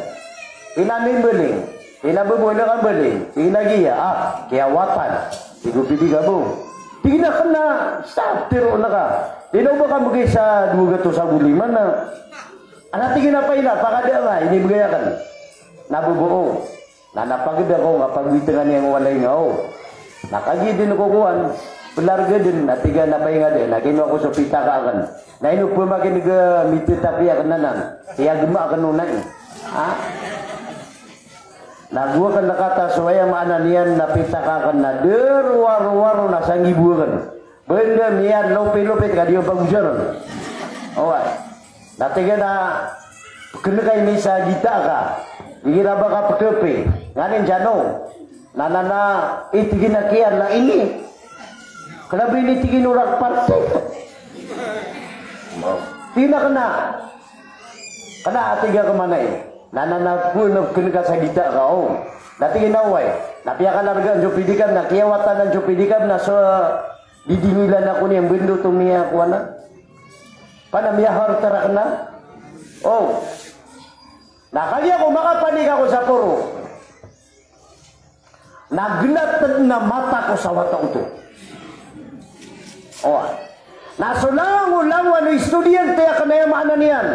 Tig iyan a mimbeling. Tig iyan a bebo, ino ka mbeling? Tig iyan a giya, ah, kiyawatan. Tig o pedicab o. Tig iyan a kna, sa tiro na ka. Tig iyan a o ba ka mbgay sa dowa gatos ago lima na. Ana tig iyan a paila, pakada ka, inibgay akn. Na bebo o. Na, na pagda ko nga pagwitngan iyan o walay nga o. Na kagiya dn ko kowan, plalag dn, na tig iyan a paingd, na kinowa ko so pitaka akn. Na ino pmakineg a mitatapi akn anan. Iyagma akn o nai. Ha? Na go akn rkata so aya maana niyan na pitaka akn na da rowar-rowar na sanggibo akn. Benda miyan lopi-lopi ka di pagujor. Oway. Na tig iyan a, pkn ka ini sa gita ka. Igira ba ka pkhapi. Nganin sa no. Na, na, na, i tig iyan a kiyan na ini. Kna ba ini tig iyan o rakparti. Tig iyan a kna. Kna a tig iyan a kmanai. Na, na, na, pn, pkn ka sa gita ka, o. Na tig iyan a oway. Na piyakalargaan so pedicab, na kiyawatanan so pedicab, na so didingilan ako niyan bendo to miyakowa na. Pana miyahar tarak na. O. Na kagiya ko makapanik ako sa poro. Na gnat na mata ko sa wata oto. O. Na so langolangowan o estudyante akn aya maana niyan.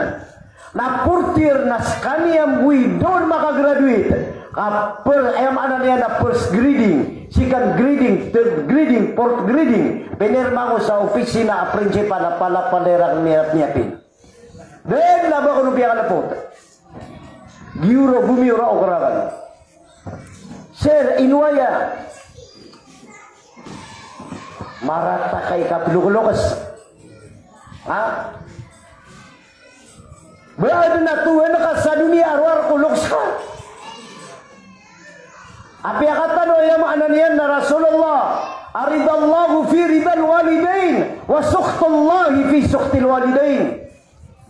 Na fourth year na skaniyan bo i da on makagraduate. Ka per, aya maana niyan na first grading, second grading, third grading, fourth grading. Pinirma ko sa opisina a principal a palapalaya rakn miyapin. Dn na ba ko no piyakalapot. Giyora, gomiyora o karakan. Sir, ino aya? Marata ka i kaploklokes. Ha? Ba adn a tohan ka sa doniya a rowar ko lokes ka? Apiya katano aya maana niyan na Rasulullah, a ridallahu fi ridal walidain, wa sukhtullahi fi sukhtil walidain.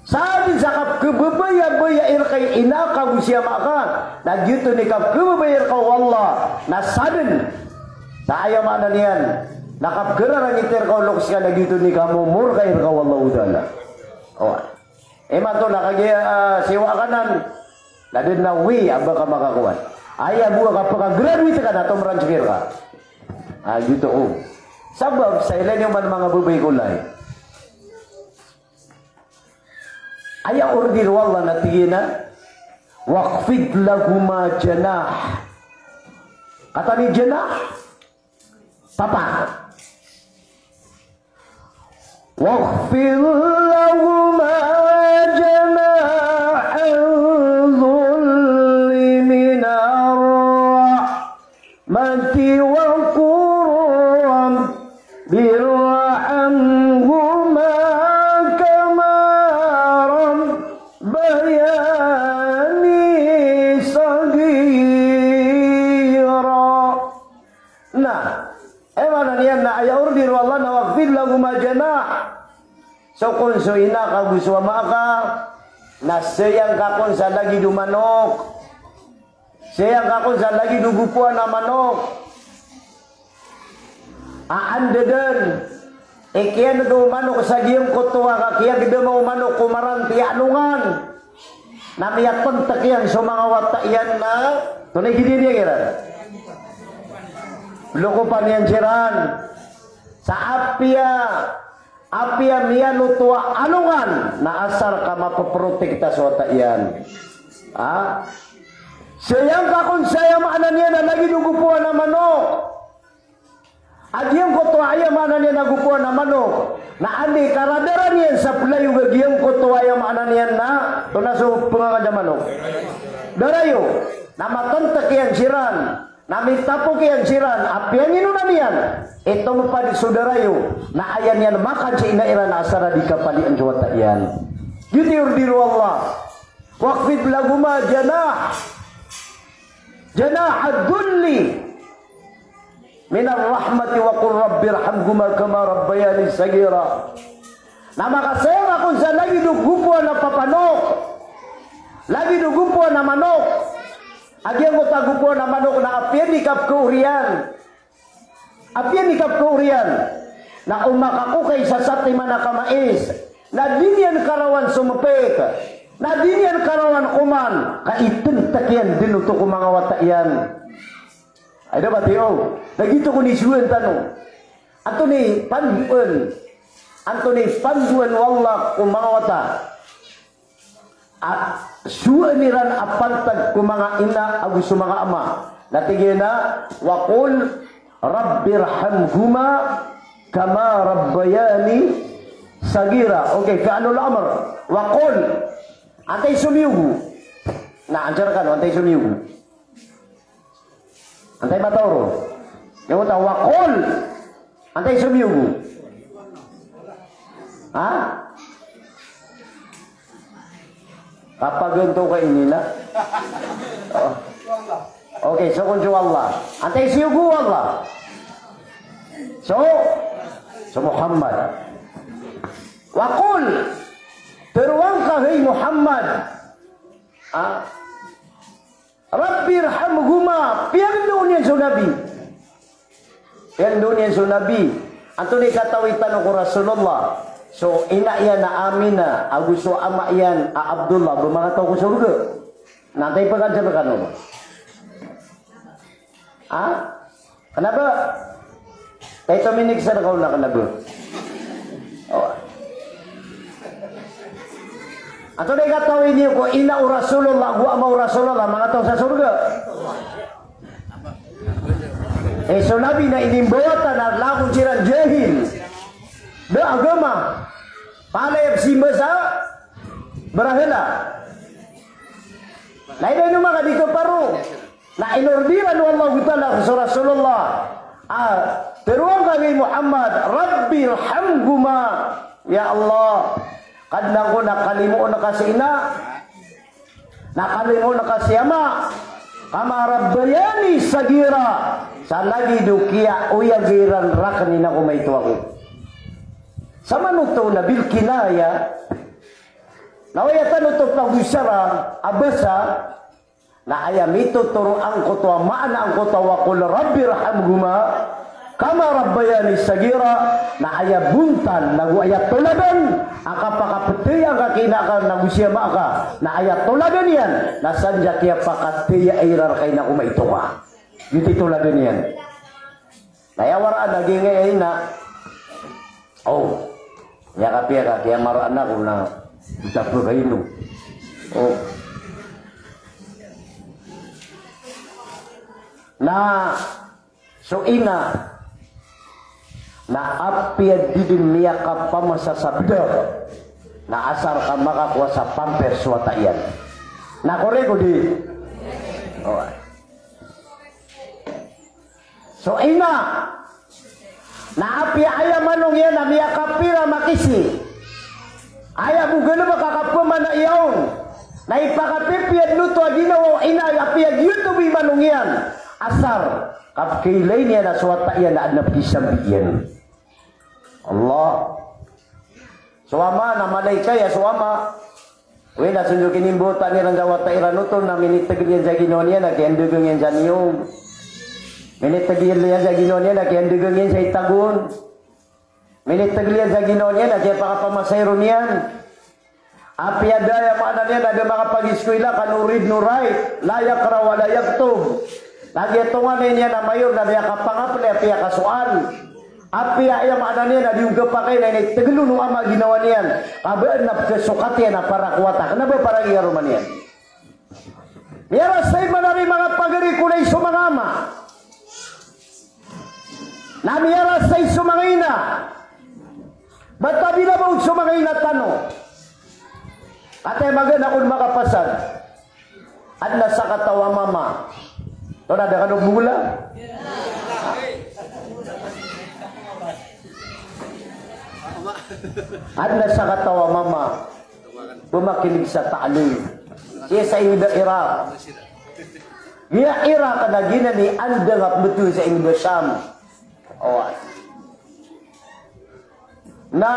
Sadn sa kapkhababayabaya i rka i ina ka ago si ama ka, na giyoto i kapkhababayai rka o Allah, na sadn. Sa aya maana niyan, na kapkhararangiti rka o lokes ka, na giyoto i kamomorka i rka o Allahu Ta'ala. O. Imanto na kagiya, ah, siwa ka nan, na dn na wi, a ba ka makakowan. Aya bo a kapakagraduate ka na tomran sipir ka. Ah, giyoto o. Sabap sa ilay niyo man manga babay ko lay. Aya order o Allah na tig iyan a, "Wakhfid lahuma janah." Atani janah. Papa. Wakhfid lahuma janahadh-dhulli minar-rahmati wa qur rabbirhamhuma kama rabbayani saghira. Na aya maana niyan na aya order o Allah na wakhfid lahuma janah. So kon so ina ka ago so ama ka, na siyang ka kon sa lagid o manok. Siyang ka kon sa lagid o gopoan a manok. A anda dn i kiyan'g o manok sa giyangkoto a kiyagdama o manok ko maranti a alongan. Na miyapntk iyan so manga wata iyan na, antonaa i gii niyan iran? Lokopan iyan siran. Sa apiya, apiya miyaloto a alongan, na asar ka mapoprotekta so wata iyan. Ha? Siyang ka kon sa aya maana niyan na lagid o gopoan a manok. A giyangkoto a aya maana niyan a gopoan a manok. Na anda i karadaran iyan sa playog a giyangkoto a aya maana niyan na, antonaa so pngangan sa manok? Darayo. Na matntk iyan siran. Na mitapok iyan siran. Apiya ngino na niyan i tompad so darayo. Na aya niyan makan si ina iran a asar a di kapalian so wata iyan. Giyoto i order o Allah. Wakhfid lahuma janah, janahadh-dhulli minar-rahmati wa qur rabbirhamhuma kama rabbayani saghira. Na makasayang ka kon sa lagid o gopoan a papanok, lagid o gopoan a manok. A giyangkoto a gopoan a manok na apiya di kapkaoriyan. Apiya di kapkaoriyan. Na o makakokay sa satiman a kamais, na di niyan karawan sompik, na di niyan karawan koman, ka itntk iyan dn oto ko manga wata iyan. Ay da ba tiyo? Da giyoto kon i sowaan tano. Antonaa i pandoan, antonaa i pandoan o Allah ko manga wata a sowaan iran a pantag ko manga ina ago so manga ama? Na tig iyan a, wa qul rabbirhamhuma kama rabbayani saghira. Okay, fi'lul amr. Wa qul. Antaa i somiyogo? Na, answer kano, antaa i somiyogo? Antaa i matoro? Aya wata wa qul. Antaa i somiyogo? Ha? Kapaganto ka ini na. Oh. Okay, so kon so Allah. Antaa i siyogo o Allah? So, so Muhammad. Wa qul. Tharoang ka, hay Muhammad. Ha? Rabbirhamhuma, piyagndao niyan so Nabi. Piyagndao niyan so Nabi. Antonaa i katawi tano ko Rasulullah? So ina iyan a Amina, ago so ama iyan a Abdullah, ba mangataw ko sorga? Na antaa i pag-answer kano? Ha? Kna ba? Kay tominik sa kaon na kna ba? O. Antonaa i katawi niyo ko ina o Rasulullah ago ama o Rasulullah, mangataw sa sorga? Eh, so Nabi na inimbawata na lagid siran jahil. Da agama. Palaya psimba sa barahala. Na ino maka di kaparo. Na inordiran o Allahu Ta'ala so Rasulullah. Ah, tharoang ka, hay Muhammad, Rabbirhamhuma. Ya Allah, Kadnan ko, na kalimoon ka si ina, na kalimoon ka si ama. Kama rabbayani saghira. Sa lagid o kiyaoyag iran rakn i ina ko maito ako. Sa manoto na bil kinaya. Na aya tano oto pagosara a basa, na aya mitotoro angkoto a maana angkoto a wa qul rabbirhamhuma kama rabbayani saghira, na aya bontal, nago aya toladan a kapakaptaya angka ki ina ka nago si ama ka, na aya toladan iyan na san sa kiyapakataya iran rka i ina ko maito ka. Giyoto i toladan iyan. Na aya waraan a giyangkaya ina. O. Aya kapiya ka, kiyamaraan ako na, di ta pkaino. O. Na Na so ina na apiya di dn miyakapamasa sa bdak, na asar ka makakowa sa pamper so wata iyan. Na korek o di? Oway. So ina na apiya aya manong iyan na miyakapira makisi, aya bo galbk a kapamana iyan on, na ipakapipiya dn oto a ginawa o ina apiya giyoto bo i manong iyan, asar ka pkailay niyan a so wata iyan na adn a pkisambi iyan. Allah. So ama na malaika iyan so ama. Oway, na so ndodon kinimbawatan iran sa wata iran oto na minitgl iyan sa ginawa niyan a kiyandagang iyan sa niyog. Minitgl iyan sa ginawa niyan a kiyandagang iyan sa itagon. Minitgl iyan sa ginawa niyan a kiyapakapamasay ron iyan. Apiya da, aya maana niyan na da makapagiskwila ka no read no write, la yaqra wa la yaktub. Na giya tonganay niyan a mayor na miyakapangaplay a piyakasoal. Apiya aya maana niyan na di on kapakay na initgl on o ama a ginawa niyan, ka ba adn a pkhasokat iyan a para ko wata, kna ba para giya roma niyan. Miyarasay man ari manga pagari ko lay so manga ama. Na miyarasay so manga ina. Ba ta bila ba on so manga ina tano. Kataya magaan ako on makapasad. Adn a sakataw a mama. Tonaa, da kano bo mula? Adn a sakataw a mama. Pmakinig sa ta'lim. Sii sa ingd a Iraq. Giya Iraq na giyanan i andang a pmbtowan sa ingd a Sham. Oway. Na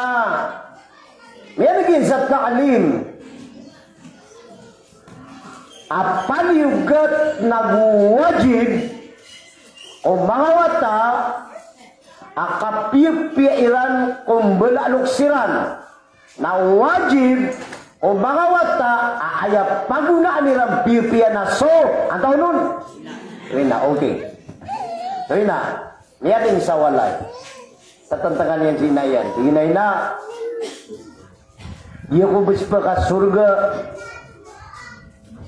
miyaneg iyan sa ta'lim a paliyogat nago wajib ko manga wata a kapiyapiya iran ko mbala a loks iran. Na wajib ko manga wata a aya pagonaan iran piyapiya na so, antaa on? Ina, okay. So ina, miyaning sa walay. Tatantngan iyan si ina iyan. Tig iyan a ina, di ako bs pkasorga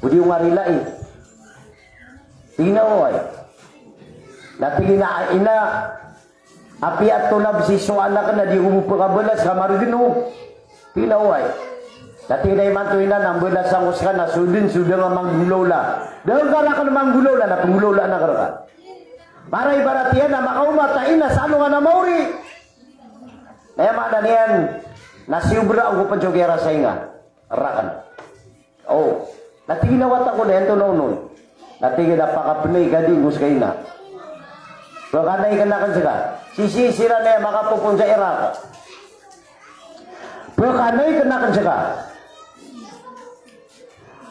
o di on nga rilai. Tig iyan a oway. Na tig iyan a ina, apiya tolab sii so anak na di ako bo pkabalas ka margn o. Tig iyan a oway. Na tig iyan a imanto ina na mbalasan ko ska na so dn so da nga manggolawla. Da ka rakn manggolawla na pnggolawlaan akn rka. Para ibarat iyan na makaoma ta ina sa alongan a maori. Na aya maana niyan na siyobraan ko pn so kiyarasay nga rakn. O, na tig iyan a wata ko na iyan to na onon. Na tig iyan a pakapnay ka di ko ska ina. Pkanay kn akn ska. Sisii siran aya makapopon sa Iraq. Pkanay kn akn ska.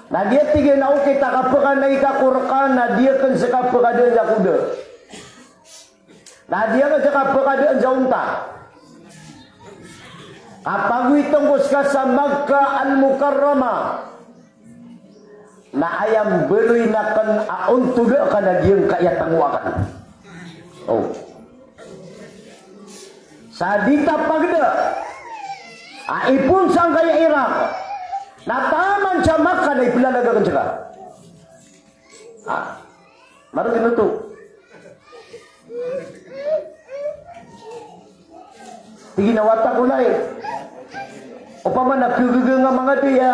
Na giya tig iyan a okit a kapkanay ka ko rka na di akn ska pkadaan sa koda. Na di akn ska pkadaan sa onta. Kapagowitn ko ska sa Makkah Al-Mukarramah. Na aya mbaloyin akn a ontoda ka na giyangkai a tango akn. O. Sa di ta pagda a ipon sangkaya Iraq. Na taman sa Makkah na iplalag akn ska. Ah. Margn oto. Tig iyan a wata ko lay. Opama na khagaga nga manga daya.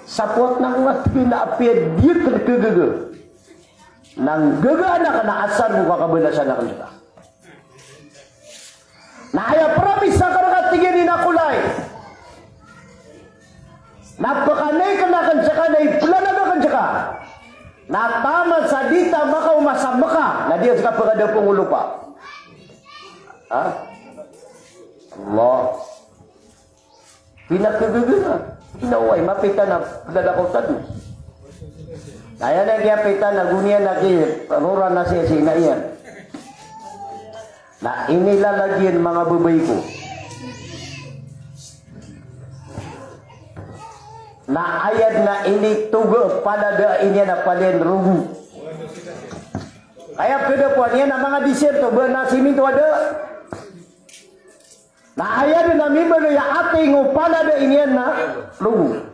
Sapot na nga tig iyan a apiya di akn khagaga. Na nggagaan akn na asar bo ka kabalasan akn ska. Na aya promise akn rka tig iyan a ina ko lay. Na pkanay kn akn ska na iplalag akn ska. Na taman sa di ta makaoma sa Mekah, na di akn ska pkada pngolopa. Ha? Allah. Pinakhagaga. Ina oway, mapita na plalakaw tano. Na aya na kiyapita na goniyan na ki rora na si, si ina iyan. Na inilalag iyan manga babay ko. Na aya dn a initoga palada iyan a palaya rogo. Kaya pd a kowa niyan a manga disyerto, ba na siminto a da. Na aya dn a mimbaloy a ating o palada iyan na rogo.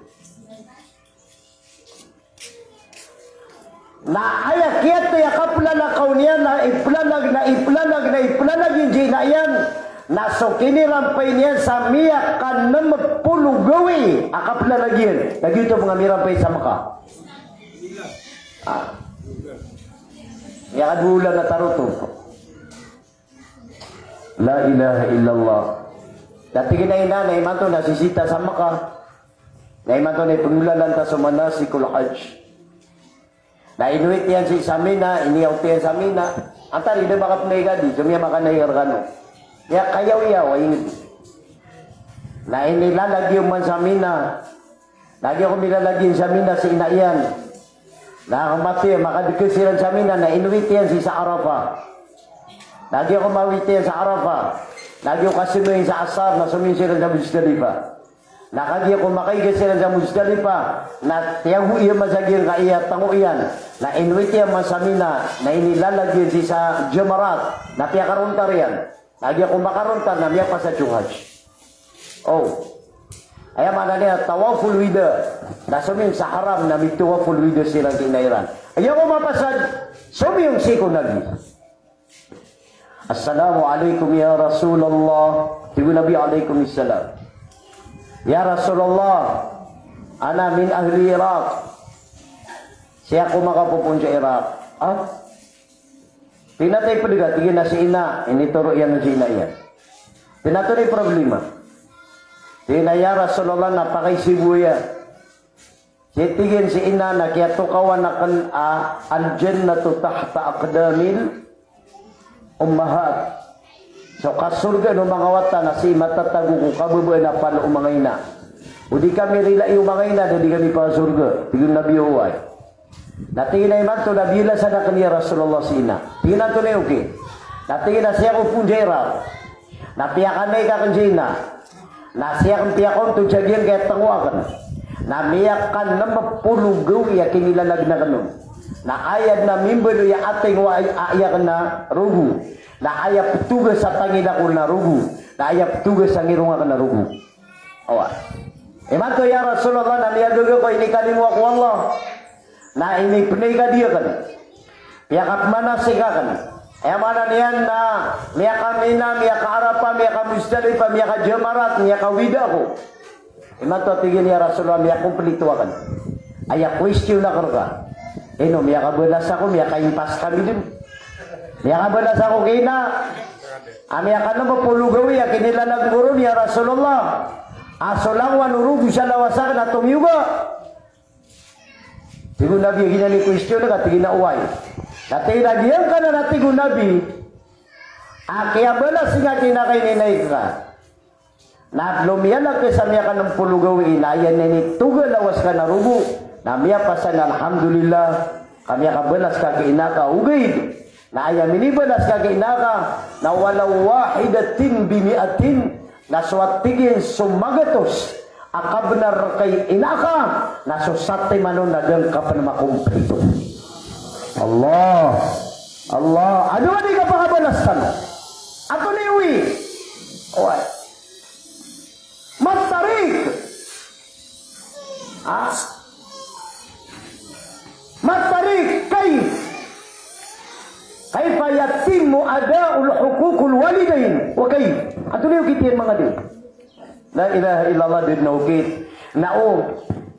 Na aya kiyatay a kaplalakaw niyan na iplalag, na iplalag, na iplalag iyan sii ina iyan. Na so kinirampay niyan sa miyakanem polo gawii a kaplalag iyan. Na giyoto manga mirampay sa Mekah. Ah. Miyakadowa olan a tarotop. La ilaha illallah. Na tig iyan a ina, na imanto na sisita sa Mekah. Na imanto na ipengolalan ta so manasikul hajj. Na inowit iyan sii sa Mina, iniyawit iyan sa Mina. Antaa i da makapenay ka di, so miyamakanay ka rekano. Miyakayaw-yaw a inged. Na inilalag iyo man sa Mina. Na giya ko milalag iyan sa Mina sii ina iyan. Na kamatay, makadegen siran sa Mina, na inowit iyan sii sa Arafah. Na giya ko mawit iyan sa Arafah. Na giya ko kasembayang sa asar, na somiyong siran sa Muzdalifah. Na kagiya ko makaiga siran sa Muzdalifah, na tiyago iyan man sa giyangkaya a tengo iyan. Na inowit iyan man sa Mina, na inilalag iyan sii sa Jamarat, na piyakarontar iyan. Na giya ko makarontar na miyapasad so hajj. O. Aya maana niyan tawaful wida. Na somiyong sa Haram na mitawaful wida siran sii ina iran. Aya ko mapasad, somiyong sii ko Nabi. "Assalamu alaikum ya Rasulullah." Tig o Nabi, "Alaikum salam." "Ya Rasulullah, ana min ahli Iraq." Sii ako makapopoon sa Iraq. Ah? Pinatay ped ka, tig iyan a si ina, initoro iyan sii ina iyan. Pinatay na problema. Tig iyan a, "Ya Rasulullah, na pakaisibo aya." Sii tig iyan si ina na kiyatokawan aken a, "Al-jannatu tahta aqdamil ummahat." So kasorgaan o manga wata na sii matatago ko kababaan a pal o manga ina. O di kami rilai o manga ina, da di kami pakasorga. Tig o Nabi, oway. Na tig iyan a imanto na biyalasan aken, ya Rasulullah, si ina. Tig iyan a antonaa i okit. Na tig iyan a sii ako poon sa Iraq. Na piyakanay ka aken si ina. Na sii aken piyakaontod sa giyangkaya tengo aken. Na miyakanem polo gawii a kinilalag aken on. Na aya den a mimbaloy a ating o aya, aya aken a rogo. Na aya petogas a tangila ko na rogo. Na aya petogas a ngirong aken na rogo. Oway. Imanto, ya Rasulullah, na miyagaga ko a inikalimo ako o Allah. Na inipenay ka di aken. Miyakapemanasik aken. Aya maana niyan na miyaka-Mina, miyaka-Arafah, miyaka-Muzdalifah, miyaka-Jamarat, miyakawida ako. Imanto, tig iyan, ya Rasulullah, miyakomplito aken. Aya question aken reka. Ino, miyakabalas ako, miyakaimpas kami den. Miyakabalas ako ki ina. A miyakanem polo gawii a kinilalag ko ron, ya Rasulullah. A so langowan o rogo sa lawas aken a tomiyoga. Tig o Nabi, giyanan i question ka, tig iyan a oway. Na tig iyan a giyangkanan a tig o Nabi a kiyabalas nga ki ina ka ininay ka. Na lomiyalag ka sa miyakanem polo gawii na aya initoga a lawas ka na rogo. Na miyapasad na alhamdulillah. Ka miyakabalas ka ki ina ka ogaid. Na aya minibalas ka ki ina ka, na walaw wahidatin bi mi'atin, na so a tig iyan so magatos a kabenar reka i ina ka, na so satiman on na da ngka pen makomplito. Allah. Allah. Anda a di kapakabalas tano? Antonaa i owit? Oway. Mat-tariq. Ha? Mat-tariq, kayf? Kayfa yatimmu ada'u huquqil walidayn? Wa kayf? Antonaa i okit iyan manga di? La ilaha illallah, di den okit. Na o,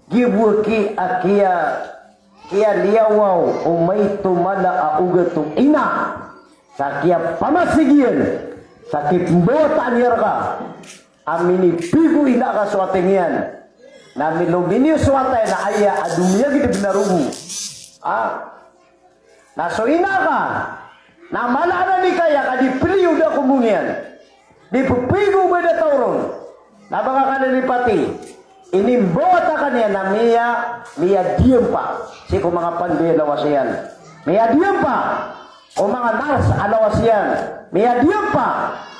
giya bo a ki-, a kiya-, kiyaliyawaw o maito mala a ogat o ina. Sa kiyapamasigiyan, sa kipembawataan iyan reka a minipigo i ina ka so ating iyan. Na milominiyo so wata iyan a aya a domiyagedeb na rogo. Ah. Na so ina ka, na mala anan i kaya ka di peliyo da ko mong iyan. Di pepigo ba da taw ron. Na ba ka kalilipati. Inimbawata ka niyan na miya, miyadiyampa sii ko manga pandoy a lawas iyan. Miyadiyampa ko manga nurse a lawas iyan. Miyadiyampa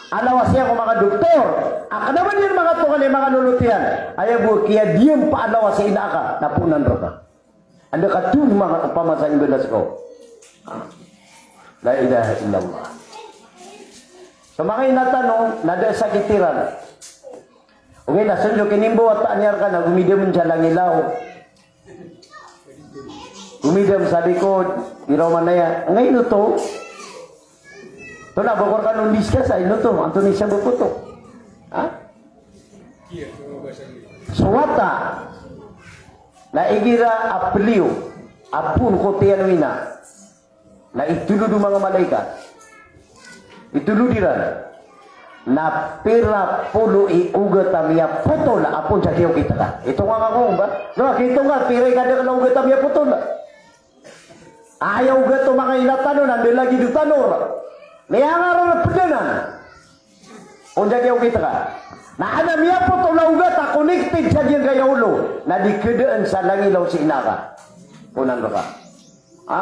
a lawas iyan ko manga doktor. A kena ba niyan manga tokan i manga lolot iyan. Aya bo kiyadiyampa a lawas i ina ka na poonan reka. Anda ka tonaa manga opama sa imbalas ko. La ilaha illallah. So manga ina tano, na da sakit iran. Ogaid na so ndod kinimbawata niyan reka na gomidamen sa langilaw. Omidam sa likod, iraw man aya. Ngayon to. To na, bokor ka nung discuss, ay, no to. Anto ni siya bokoto. Ha? So wata. Na igira a peliyo a poon ko tiyan o ina. Na itolod o manga malaikat. Itolod iran. Na pira polo i ogat a miyapotol a poon sa giya okit ka. Itonga ngka ko ba? No, itonga pira i kadakl a ogat a miyapotol. Aya ogat o manga ina tano na da lagid o tanor. Miyangararpd anan. Onja giya okit ka. Na adn a miyapotol a ogat a connected sa giyangkaya olo. Na di khadaan sa langilaw si ina ka. Ponan rka. Ha?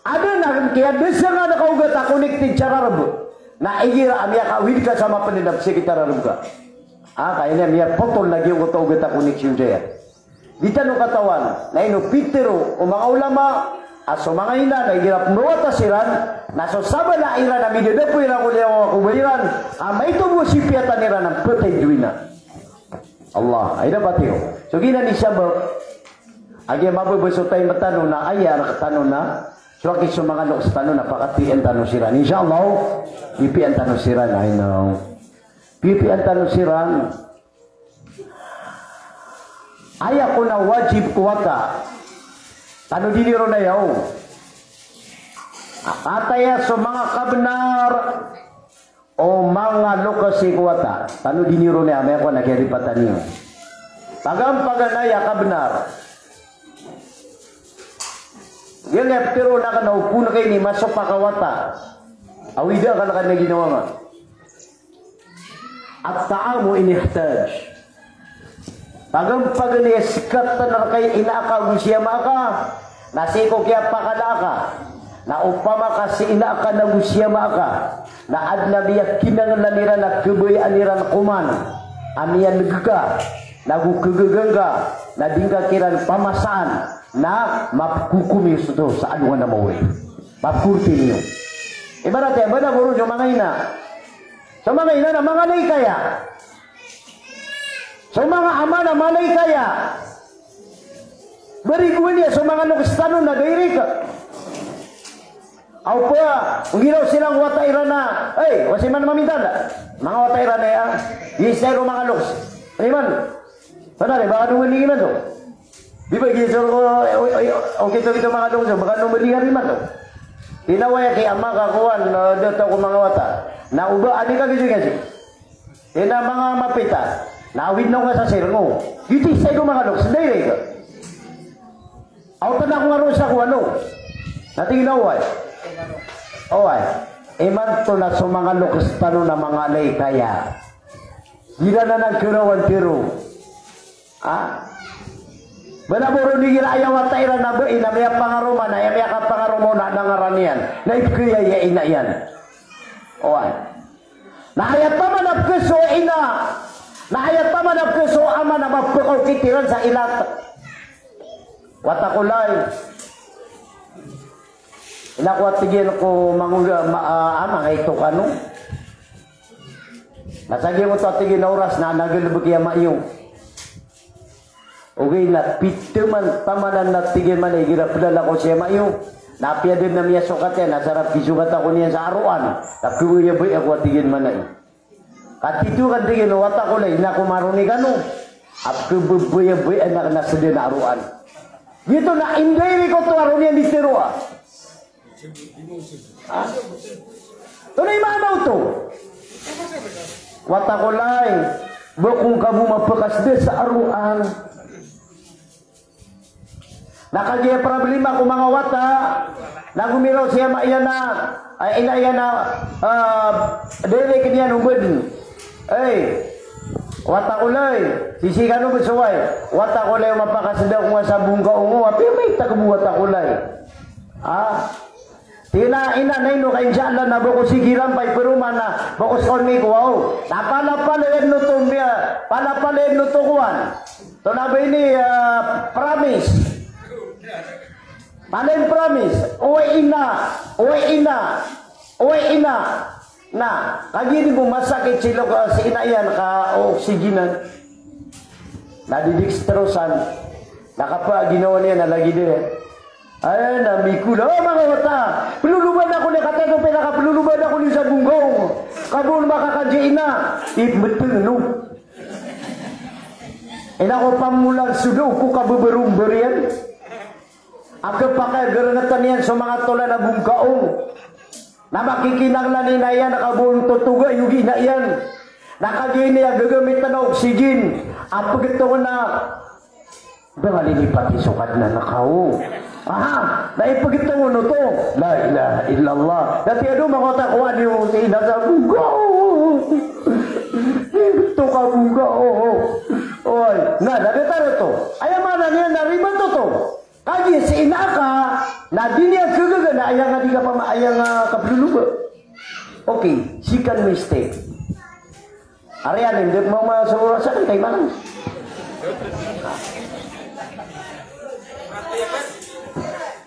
Adn a kiyadasanga ka ogat a connected sa rarb. Na igira a miyakaawid ka sa mapnd a pzakit a rarb ka. Ha, ka aya miyapotol na giyangkoto a ogat a connection saya. Di tano katawan, na ino pitharo o manga ulama, a so manga ina na igira pmbawata siran, na so sabala iran a midadapo iran ko liyawaw a kobor iran, a maito bo sipiyatan iran a phatay dn o ina. Allah, ay dapat iyo. So giyanan i sabap, a giya mababa so time tano na aya rktano na, so aki so manga loks tano na pakatiyan tano siran. Insha Allah, pipiyan tano siran, ay no. Pipiyan tano siran. Aya kon a wajib ko wata. Tano dini ron aya o. Kataya so manga kabnar o manga loks ko wata. Tano dini ron aya, maya ko na kiyalipatan iyo. Pagampagan aya kabnar. Giyangkaya pitharo akn a opama ka ini masopak a wata. Awida ka na kna ginawa nga. At-ta'amu in ihtaj. Pagampagan iyan a sktn rka i ina ka ago si ama ka, na sii ko kiyapakala ka, na opama ka si ina ka na ago si ama ka, na adn a miyakinanglan iran a khabayaan iran koman a miyan'g ka, na ago khagaga ngka, na di ngka kiran pamasaan, na mapkhokom iyo sa alongan a mawri. Mapkorti niyo. Ibarat iyan, ba na boro so manga ina. So manga ina na manga laikaya. So manga ama na manga laikaya. Barigowan iyan so manga loks tano na direct. Aw pa, nggiraw siran ko wata iran a, "Ay, wasi man maminta nda." Manga wata iran a, "Ay, isa iro manga loks." Iman. Sana ri, baka nung mali iman to. Di ba, giya so, o, o, o, okit-okit o manga loks, baka nung mali iman to. Tinawaya ki ama ka kowan, eh, da taw ko manga wata. Na oba, ani ka giya so. Ina manga mapita. Na awid na o nga sa sir ngo. Giyoto i isa iro manga loks, direct. Aw, tana ko nga ron sa kowan o. Na tig iyan a oway. Oway. Imanto na so manga loks tano na manga laikaya. Igira na nangkirawan tiro. Ha? Ba na boro igira aya wata iran na bai na miyapangaroma, na aya miyapangaroma on na ngaran iyan. Na ipkhaya i ina iyan. Oway. Na aya taman a pkhaso o ina. Na aya taman a pkhaso o ama na mapkhawkit iran sa ilat. Wata ko lay. Ina ko, a tig iyan, ko mangolog a, ma-, a, ama, ngaito kano. Na sa giyangkoto, a tig iyan, a oras na nagalbk i ama iyo. Ogaid na pitaman, tamanan na tig iyan man a igira plalakaw si ama iyo. Na apiya dn a miyasokat iyan, na sarap i sokat ako niyan sa aroan. Na khabayabaya ako, a tig iyan man a. Ka tito ka, tig iyan, o wata ko lay, ina ko maroni kano. A pkhababayabaya akn a sdn a aroan. Giyoto na indirect oto a roo niyan di tharoa. Ha? Antonaa i maana oto? Wata ko lay, ba ko ngka bo mapakasda sa aroan. Na kagiya problema ko manga wata, na gomiraw si ama iyan a, ay, ina iyan a, ah, direct niyan o badn. Ay, wata ko lay, sii kano ba soway. Wata ko lay, o mapakasda ko nga sa bongka ongo, apiya maita ka bo, wata ko lay. Ah, tig iyan a ina, na ino ka, insha Allah, na ba ko sigiran pay paroman na ba ko skawni ko, waw. Na palapalaya dn oto, palapalaya dn oto kowan. Antonaa ba ini, ah, promise. Palaya dn promise. Oway ina, oway ina, oway ina. Na kagiya di bo masakit si loks, si ina iyan ka oksigenan. Na di dextrose san. Takapa ginawa niyan a lagid iyan. Aya na mikula, o manga wata, peloloban ako niyan, katano pira ka peloloban ako niyan sa bonggaw. Ka bo on makakanji ina, i beteng no. Ina ko pamolan so dao ko kabeberomber iyan. A kepakay gerengetan iyan so manga tolan a bongkaong. Na makikinanglan i ina iyan, ka bo on totoga i ina iyan. Na kagiya ina iyan gegamit na oxygen a pegetongen a ba nga lilipati so Kadnan ka o. Aha, na ipegetongen oto. La ilaha illallah. Dati ado manga wata ko ani o si ina sa bonggaw. Ibeto ka bonggaw. Oy, na, na datar oto. Aya maana niyan na ribat oto. Kagiya si ina ka, na di niyan kegaga na aya nga di ka pama, aya nga kapeloloba. Okay, second mistake. Ari aden, di mama so rasa kan kaimangan.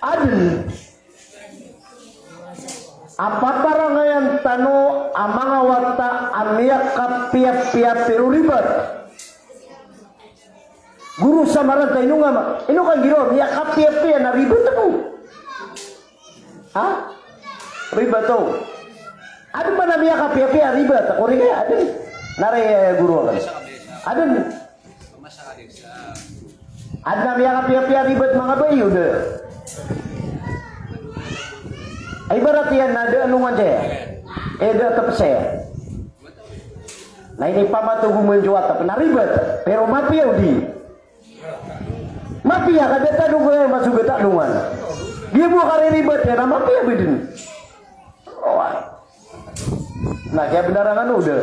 Aden a paparangayan tano a manga wata a miyakapiyapiya pero ribat. Goro sa maranta, ino nga ma, ino ka giro, miyakapiyapiya na ribat ako. Ha? Ribat o. Aden ba na miyakapiyapiya ribat ako ri kaya aden. Na ri, eh, goro aken. Aden. Aden a miyakapiyapiya ribat manga bayo de. Ibarat iyan na da alongan saya. Eh, da tepes saya. Na inipamatogo man so atep na ribat, pero mapiya o di? Mapiya ka da tano ka masogat a alongan. Giya bo a kariribat iyan na mapiya bo den. Oway. Na kiyabenaran kano da.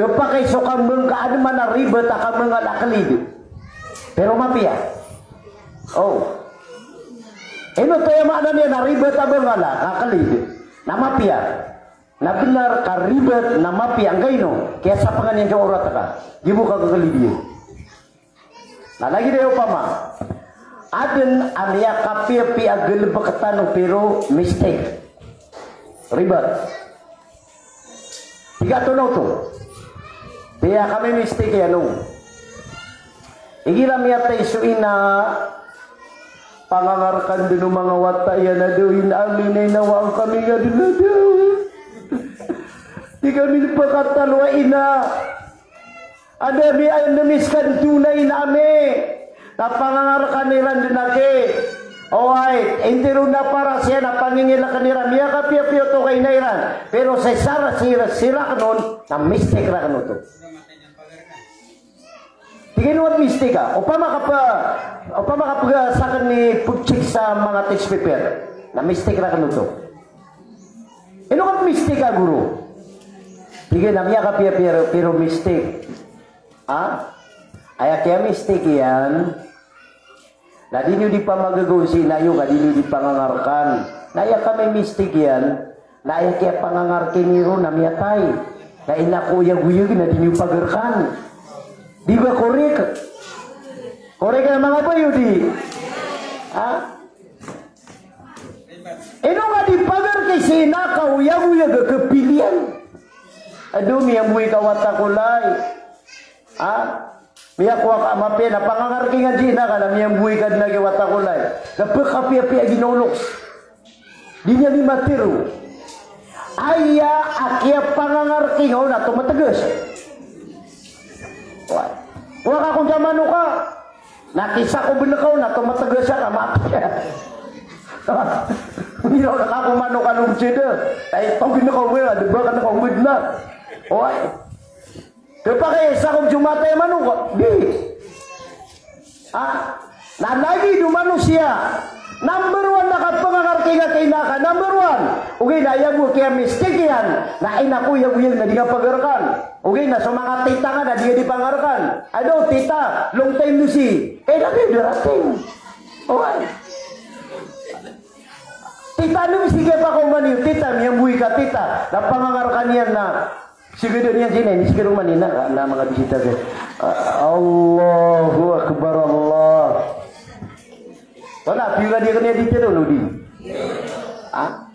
Kepakay so kambang ka aden man a ribat a kambang a kalid. Pero mapiya. O. Ino oto aya maana niyan na ribat a bangal a kalid na mapiya? Na benar ka ribat na mapiya, angkaino? Kiyasapangan iyan so awrat ka. Di bo ka kekalid iyan. Na lagid aya opama, aden a miyakapiyapiya a galebek tano pero mistake. Ribat. Tig a tono oto. Piya kami mistake iyan o. Igira miyatay so ina, pangangarkan den o manga wata iyan a daw, ina, amin, ina, waan kami nga den a daw. Di kami pekatalo a ina. Anda mi, anda mi skan tunay na ami. Na pangangarkan iran den aki. Oway, intiro na para siya na pangingileken iran. Miyakapiyapiya oto ka ina iran. Pero sa sara sira, sira kenon, na mistake raken oto. Tig iyan o mistake a. Opama ka pa, opama ka pa saken i pag-check sa manga test paper. Na mistake raken oto. Ino ka mistake a goro? Tig iyan a miyakapiyapiya pero mistake. Ha? Aya kiya-mistake iyan na di niyo di pamagagaw si ina iyo ka di niyo di pangangarkan. Na aya kami-mistake iyan na aya kiyapangangarki niyo ron na miyatay. Na ina ko oyagoyag na di niyo pagarkan. Di ba korek? Korek a manga bayo di? Ha? Ino nga di pagarki si ina ka oyagoyag a kapiliyan? Ado miyamboy ka wata ko lay. Ha? Miyakowa ka mapiya na pangangarki nga si ina ka na miyamboy ka den aki wata ko lay. Na pekapiyapiya ginawa o loks. Di niyan di matero. Aya a kiyapangangarki nga on na tomategas. Wa. Wa ka kon sa manoka. Na kisakob den ka on na tomategas ka, mapiya. Miraw na ka ko manoka lomsed. Ay, togi den ka on, deba ka den ka on, bed na. Oway. Kepakay sa ko Jumat ay manoka. Di. Ah, na lagid o manosiya. Number one na kapangangarki nga ki ina ka. Number one. Ogaid na aya bo kiya-mistake iyan na ina ko oyagoyag na di nga pagarkan. Ogaid na so manga tita nga na di nga di pangarkan. Ado, tita, long time no see. Kailan kayo darating? Oway. Tita, no, sige pa ko man iyo, tita, miyamboy ka, tita. Na pangangarkan iyan na. Sige den iyan sini, ini sige rumah nina, na manga bisita ke. Ah, Allahu Akbar, Allah. Wala, pira di kena di tero, no, di? Ah?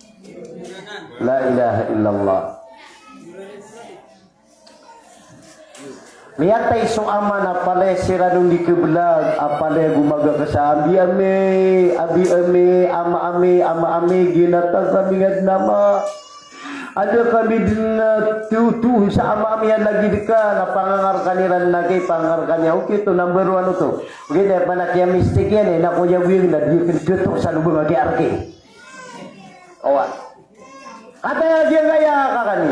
La ilaha illallah. Miyatay so ama na palaya siran on di keblag, a palaya gomagaka sa, "Abi ami, abi ami, ama ami, ama ami, ginata sa mingad na ama. Anda kami den a totoo sa ama ami a lagid ka?" Na pangangarkan iran na kay pangangarkan iyan. Okay, to number one oto. Okay, na panakiya mistake iyan, eh, na koya goyang na di ken ketok sa lobang a kiyarki. Owa. Kataya giyangkaya kakani.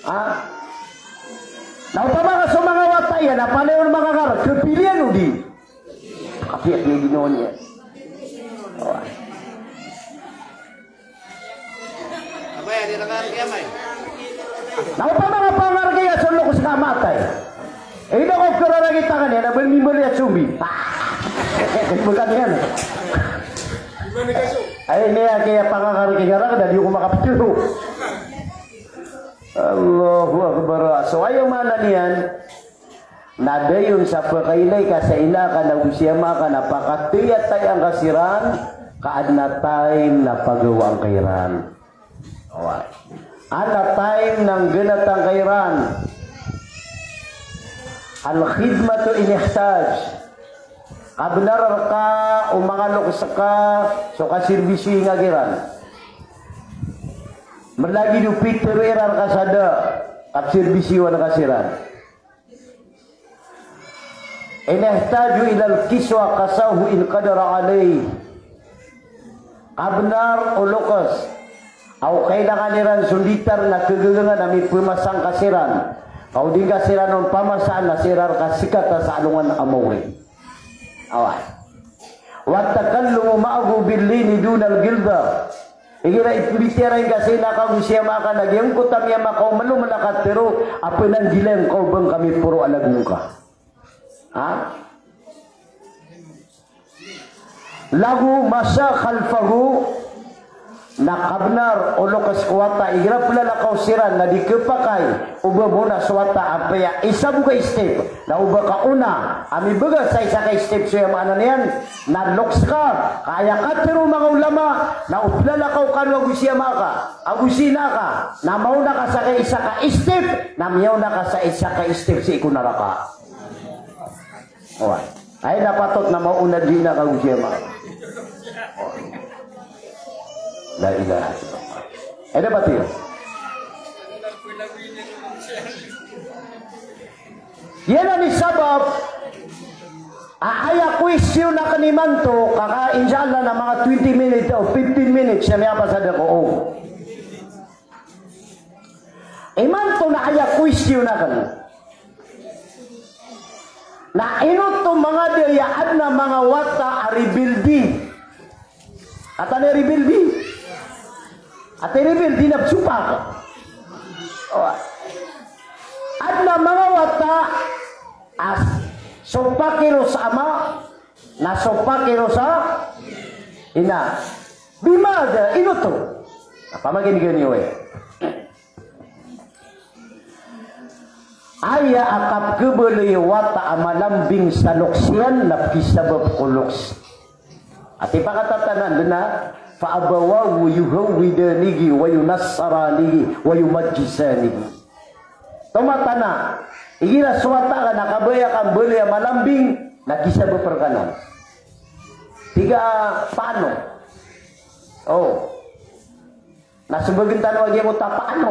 Ha? Na opama ka so manga wata iyan, na palaya on makakark, kapiliyan o di? Kapiya, piya ginawa niyan. Owa. Abay, adi na ka kiyamay. Na opama ka pangark iyan so loks ka matay. Eh, ino ko keraragit a kaniyan, na ba mimbaloy a sombi? Ba kaniyan. Ay, niya kaya pangangark iyan, na di ko makapitero. Allahu Akbar. So, aya maana niyan, na dayon sa pekailay ka sa ina ka nago si ama ka na pakatiyatay angka siran, ka aden a time na pagawaan ka iran. Owa. Aden a time na nggenatan ka iran. Al-khidmatu in ihtaj. Kabenar rka o manga loks ka so kaserbisyo ingka kiran. Melagid o pitero iran rka sa da, kapserbisyoan ka siran. In ihtaju ilal kiswa kasawhu in qadara alayh. Kabenar o loks. Aw kailangan iran so nditar na kegegengan a mipemasang ka siran. Aw di ngka siran on pamasaan na siran rka sekata sa alongan a mawri. Awa. Wa takallumu ma'ahu bil lini dunal gilda. Igira i, mbitiyarai ngka si ina ka ago si ama ka na giyangkoto a miyamakaoma o mala a katero a penanggilai ngka o ba ngka miporo a lago ngka. Ha? Lago masha khalfahu, na kabenar o loks ko wata, igira pelalakaw siran na di kepakay o ba mona so wata a paya isa bo ka step, na o ba ka ona a mibegas sa isa ka step, so aya maana niyan na loks ka, ka aya katero o manga ulama na o pelalakaw kano ago si ama ka, ago si ina ka, na maona ka sa ka isa ka step, na miyaona ka sa isa ka step sii ko naraka. Oway. Aya na patot na maona di na kago si ama. La ilaha illallah. Aya na patot. Aya na i sabap a aya question aken imanto, kaka insha Allah na manga twenty minutes o fifteen minutes na miyapasad ako. O. Imanto na aya question aken. Na ino oto manga da aya aden a manga wata a rebelde. Katawan iyo rebelde? Ati rebelde na sopak. O. Aden a manga wata a sopak iran sa ama, na sopak iran sa ina. Bimadha, ino oto? Na pamakinegen iyo aya. Aya a kapekebaloy o wata a malambing sa loks iyan na pekisabap ko loks. Ati pakatatanan den a, fa abawahu yuhawwidanihi wa yunassiranihi wa yumajjisanihi. Tomatana, igira so wata ka na kabaya ka mbaloy a malambing, na kisabap reka nan. Tig a paano? O. Na sebagen tano a giyangkoto a paano?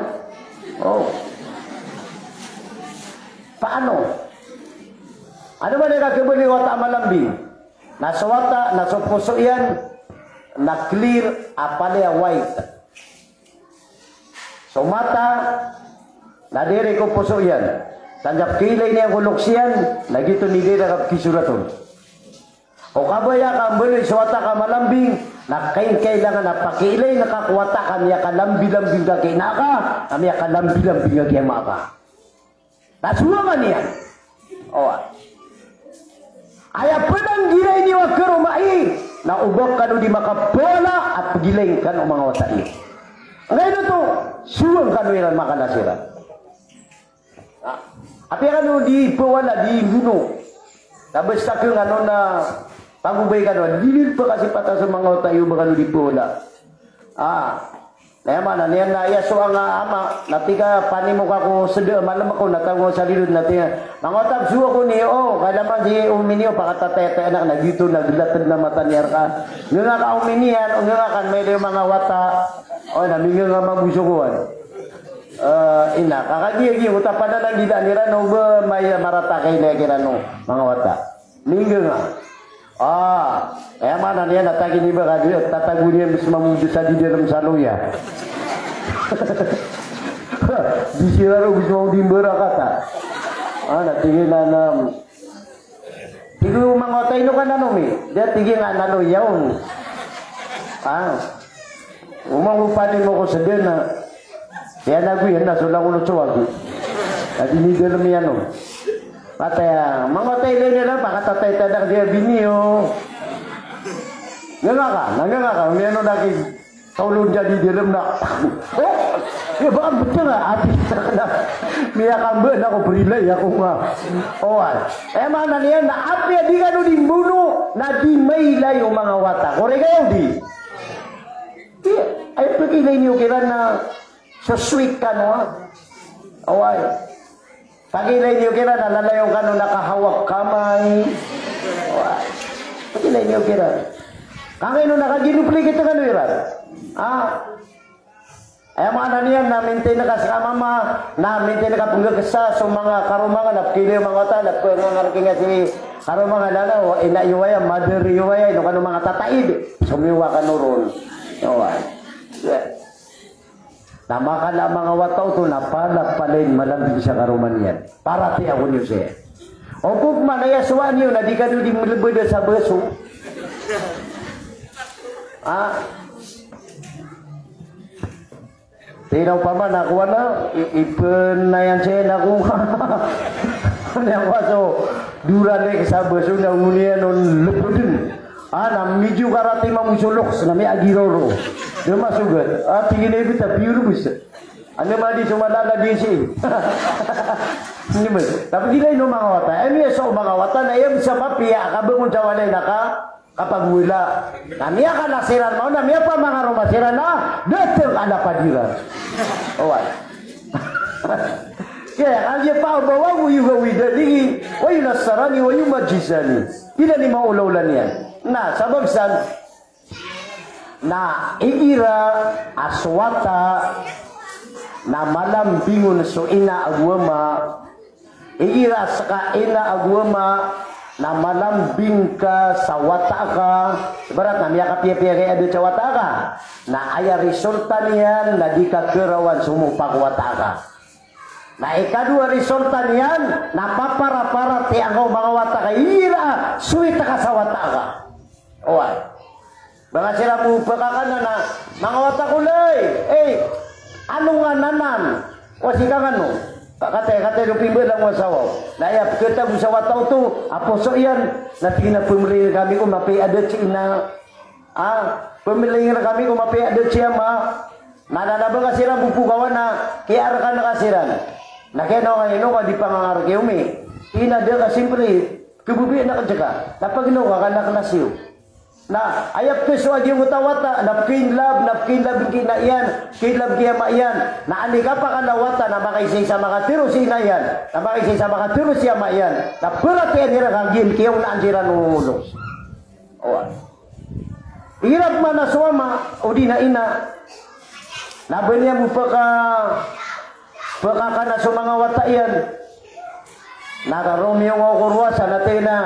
O. Paano? Ano man i kakebaloy o wata a malambing? Na so wata, na so poso iyan na clear a palaya white. So mata na direk o poso iyan. Tanto a pekiilay niyan ko loks iyan, na giyoto i direk a pekisorat on. O kabaya ka mbaloy so wata ka malambing, na kain kailangan a pakiilayn ka ko wata ka miyakalambilambing ka ki ina ka, a miyakalambilambing ka ki ama ka. Na sowangan iyan. Owa. Aya penanggilai niyo a karoma i, na o ba kano di makapala a pegilayn kano o manga wata iyo. Angkaino oto, sowang kano iran makala siran. Ah, apiya kano di pawala, di mbono. Na basta kano na pagobay kano, di lilpa kasi pata so manga wata iyo ba kano di pawala. Ah, Aya maana niyan na aya so anga ama, na tig a panimo ka ko sede, malem ako, na tago sa lilod, na tig a, manga wata, so ako niyo, o, kailaman si Omi niyo, pakatatay-atay anak, na gioto na gelated na mata niyan rka. Nganga ka Omi niyan, o nganga ka, mailay o manga wata. O, na minganga mambo so kowan. Eh, ina, ka kagiya giyoto a panananggilaan iran o ba maya marata a kailay kiran o manga wata. Minganga. Ah, aya maana niyan na tig iyan i ba ka di, tatago niyan so manga odo sa di dalem sa loya. Di siran o gusto di mbarakata. Ah, na tig iyan a, na, tig o manga wata, ino ka nan, Omi? Da tig iyan a nan o iyaw. Ah. Oman, o panimo ko sede na. Aya nago iyan na so langon o tsowa ko. Na di nidalem iyan o. Mataya, manga wata, ilay niyan a pakatatay-atay anak, di a biniyo. Nganga ka, na nganga ka, miyan o na ki, kaolon jadi dalem na. O, aya ba ka mbeteng a, ati sa ka na. Miyakambe na ko, berilay ako nga. Oway. Aya maana niyan na apiya di kano di mbono, na di mailay o manga wata. Korek aya o di? Iya, aya pakailay niyo kiran na so sweet kano a. Oway. Pakailay niyo kiran na lalayon kano na kahawak kamay. Oway. Pakailay niyo kiran. Kangkaino na kaginoplikit kano iran. Ah. Aya maana niyan na mintin ka seka mama, na mintin ka penggekesa so manga karoma nga, na pakailay o manga wata, na pengangarki nga si karoma nga na, na, ina iyo aya, mother iyo aya, ino kano manga tataid. Somiyowa kano ron. Oway. Na makala a manga wata oto na palapalin malambing sa karoma niyan. Paratiyaya ko niyo saya. Opama na aya sowaan iyo na di kano di melebeda sa baso. Ah. Tig iyan a opama na kowan a, i-, ipen na iyan saya na ko. Niyan kowan so, doran iyan sa baso na oniyan on lebeden. Ah, na midiyo karati mambo so loks, na miyagiroro. Di masogat. Ah, tig iyan a ibet a biyo lebes. Ano ma di so malala di si. Hindi mo. Tapi di na ino manga wata. Ano iya so manga wata na iya bisa mapiya a kabangon sa walay na ka, kapagwala. Na miyakanasiran maon, na miyapamangaroma siran na dateng a lapad iran. Oway. Kaya, kaya pa ba wa yuzawwijani, wa yunassirani, wa yumajjisani. Di na di maolaola niyan. Na, sabap san, na igira a so wata na malambing on so ina ago ama, igira a seka ina ago ama na malambing ka sa wata ka, ibarat na miyakapiyapiya ka i adat sa wata ka, na aya resulta niyan na di ka kerawan somopa ko wata ka. Na ikadowa resulta niyan, na paparaparatiyaya ngka o manga wata ka igira a sweet ka sa wata ka. Oway. Ba nga siran bo pekakana na, manga wata ko lay, eh, ano nganan anan? Wa sii ka ngano? Kataya, kataya o pimbalang o asawa o. Na aya pekatago sa wata oto a poso iyan, na tig iyan a pemilay rkami ko mapiya i adat si ina. Ah, pemilay rkami ko mapiya i adat si ama. Na, na, na ba nga siran bo pokawan na kiyarkan ka siran. Na kiyanaw ka, ino ka di pangangarki, Omi? Ina, da ka simpli, kebebi na ka jeka. Na pagnaw ka, ka na klasiyo. Na aya pekesowa giyoto a wata, na peke-in love, na peke-in love ki ina iyan, peke-in love ki ama iyan. Na anda i kapakala o wata, na makaisaisa makatero si ina iyan, na makaisaisa makatero si ama iyan. Na paratiyayaan iran ka giya kiyaonaan siran o loks. Oway. Igira pman a so ama odi na ina na ba niyan bo peka, pekakana so manga wata iyan. Na raromiyong o korowa sa na tig iyan a,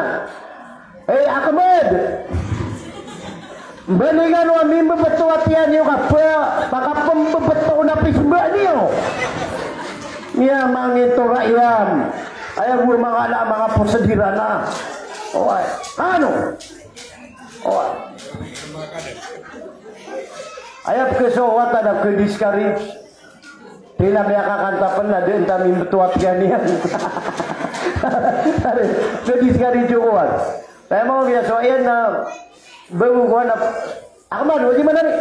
"Hey, Ahmed! Mbaloy kano a mimbebeto a tiyan iyo ka pe, pakapembebeto na pisba niyo. Miyamangin to ra iyan. Aya bo manga ala, manga posediran a." Oway. Ano? Oway. Aya pekesowa o wata na peke-discourage. Tig iyan a miyakakanta pen na da anta mimbeto a tiyan iyan. Peke-discourage o kowan. Aya manga biyasowa iyan na bago kowan a, Ahmed, wajib mana ni?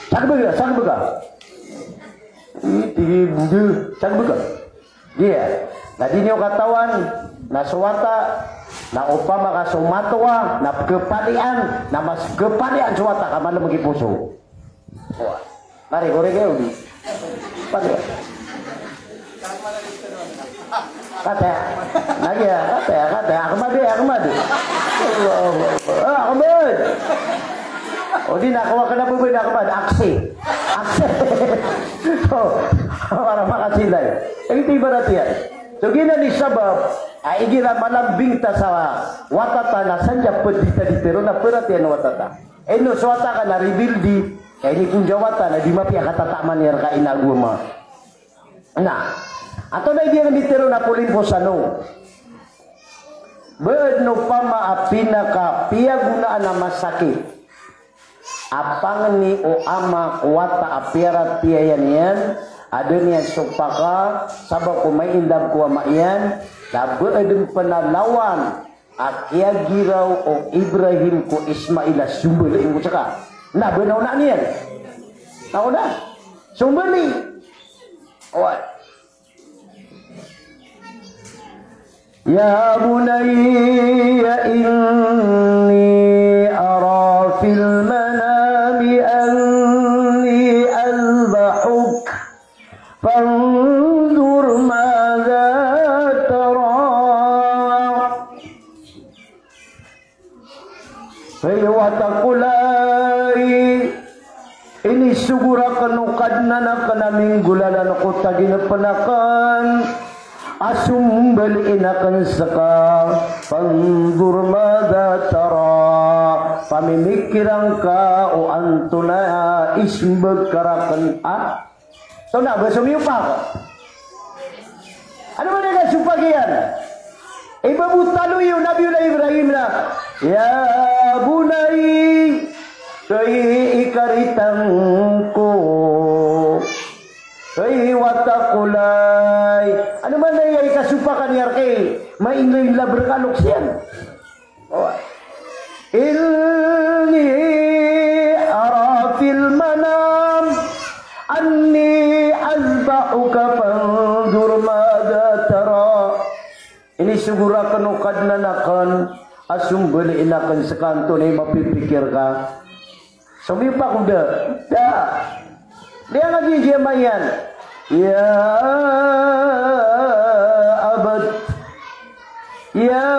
Sakbega, sakbega. Iti, sakbega. Iya. Na di niyo katawan na so wata, na opama ka so matowa na pekepalian, na mas pekepalian so wata ka malem ki poso. Oway. Pare, korek iyo di. Pare. Kataya. Lagi ya, kataya, kataya. Ahmad, Ahmad. Allahu Akbar. Ah, Ahmad. O di na, kawa ka na ba ba na Ahmad? Aksi. Aksi. So, para makasilay. Ito ibarat iyan. So, giyanan i sabap a igira malambing ta sa wata ta na sandya ped di ta di tero na peratiyan o wata ta. Ino so wata ka na ribildi, ka iniponja o wata na di mapiya katataman iyan rka i agoma. Na, antonaa i giyangkai a tero na polimposan o. Ba den opama a pinakapiyagonaan a masakit a pangni o ama ko wata a piyaratiyaya niyan, a da niyan sopaka, sabap ko maindab ko ama iyan, na ba den pen a lawan a kiyagiraw o Ibrahim ko Ismail a sombali ingko seka. Na ba na ona niyan. Na ona. Sombali. Oway. Ya bunayya inni ara fil manami anni azbahuk. Fanzur madha tara. Hay wata ko lay, inisogo raken o Kadnan aken a minggolalan ko taginepen aken a sombalin aken seka. Fanzur madha tara. Pamimikiran ka o antonaa i sembag ka raken a So na ba somiyopak? Ano man i kasopak iyan? Iba bo talo iyo Nabiyullah Ibrahim na, "Ya bunay, hay ikaritan ko, hay wata ko lay." Ano man i kasopak iyan rkay, mainlay laber ka loks iyan. Inni ara fil manam anni azbahuka fanzur madha tara. Inisogo raken o Kadnan aken a sombalin aken seka, antonaa i mapipikir ka. Somiyopak o da? Da. Di a nga giya mayan. Ya abat. Ya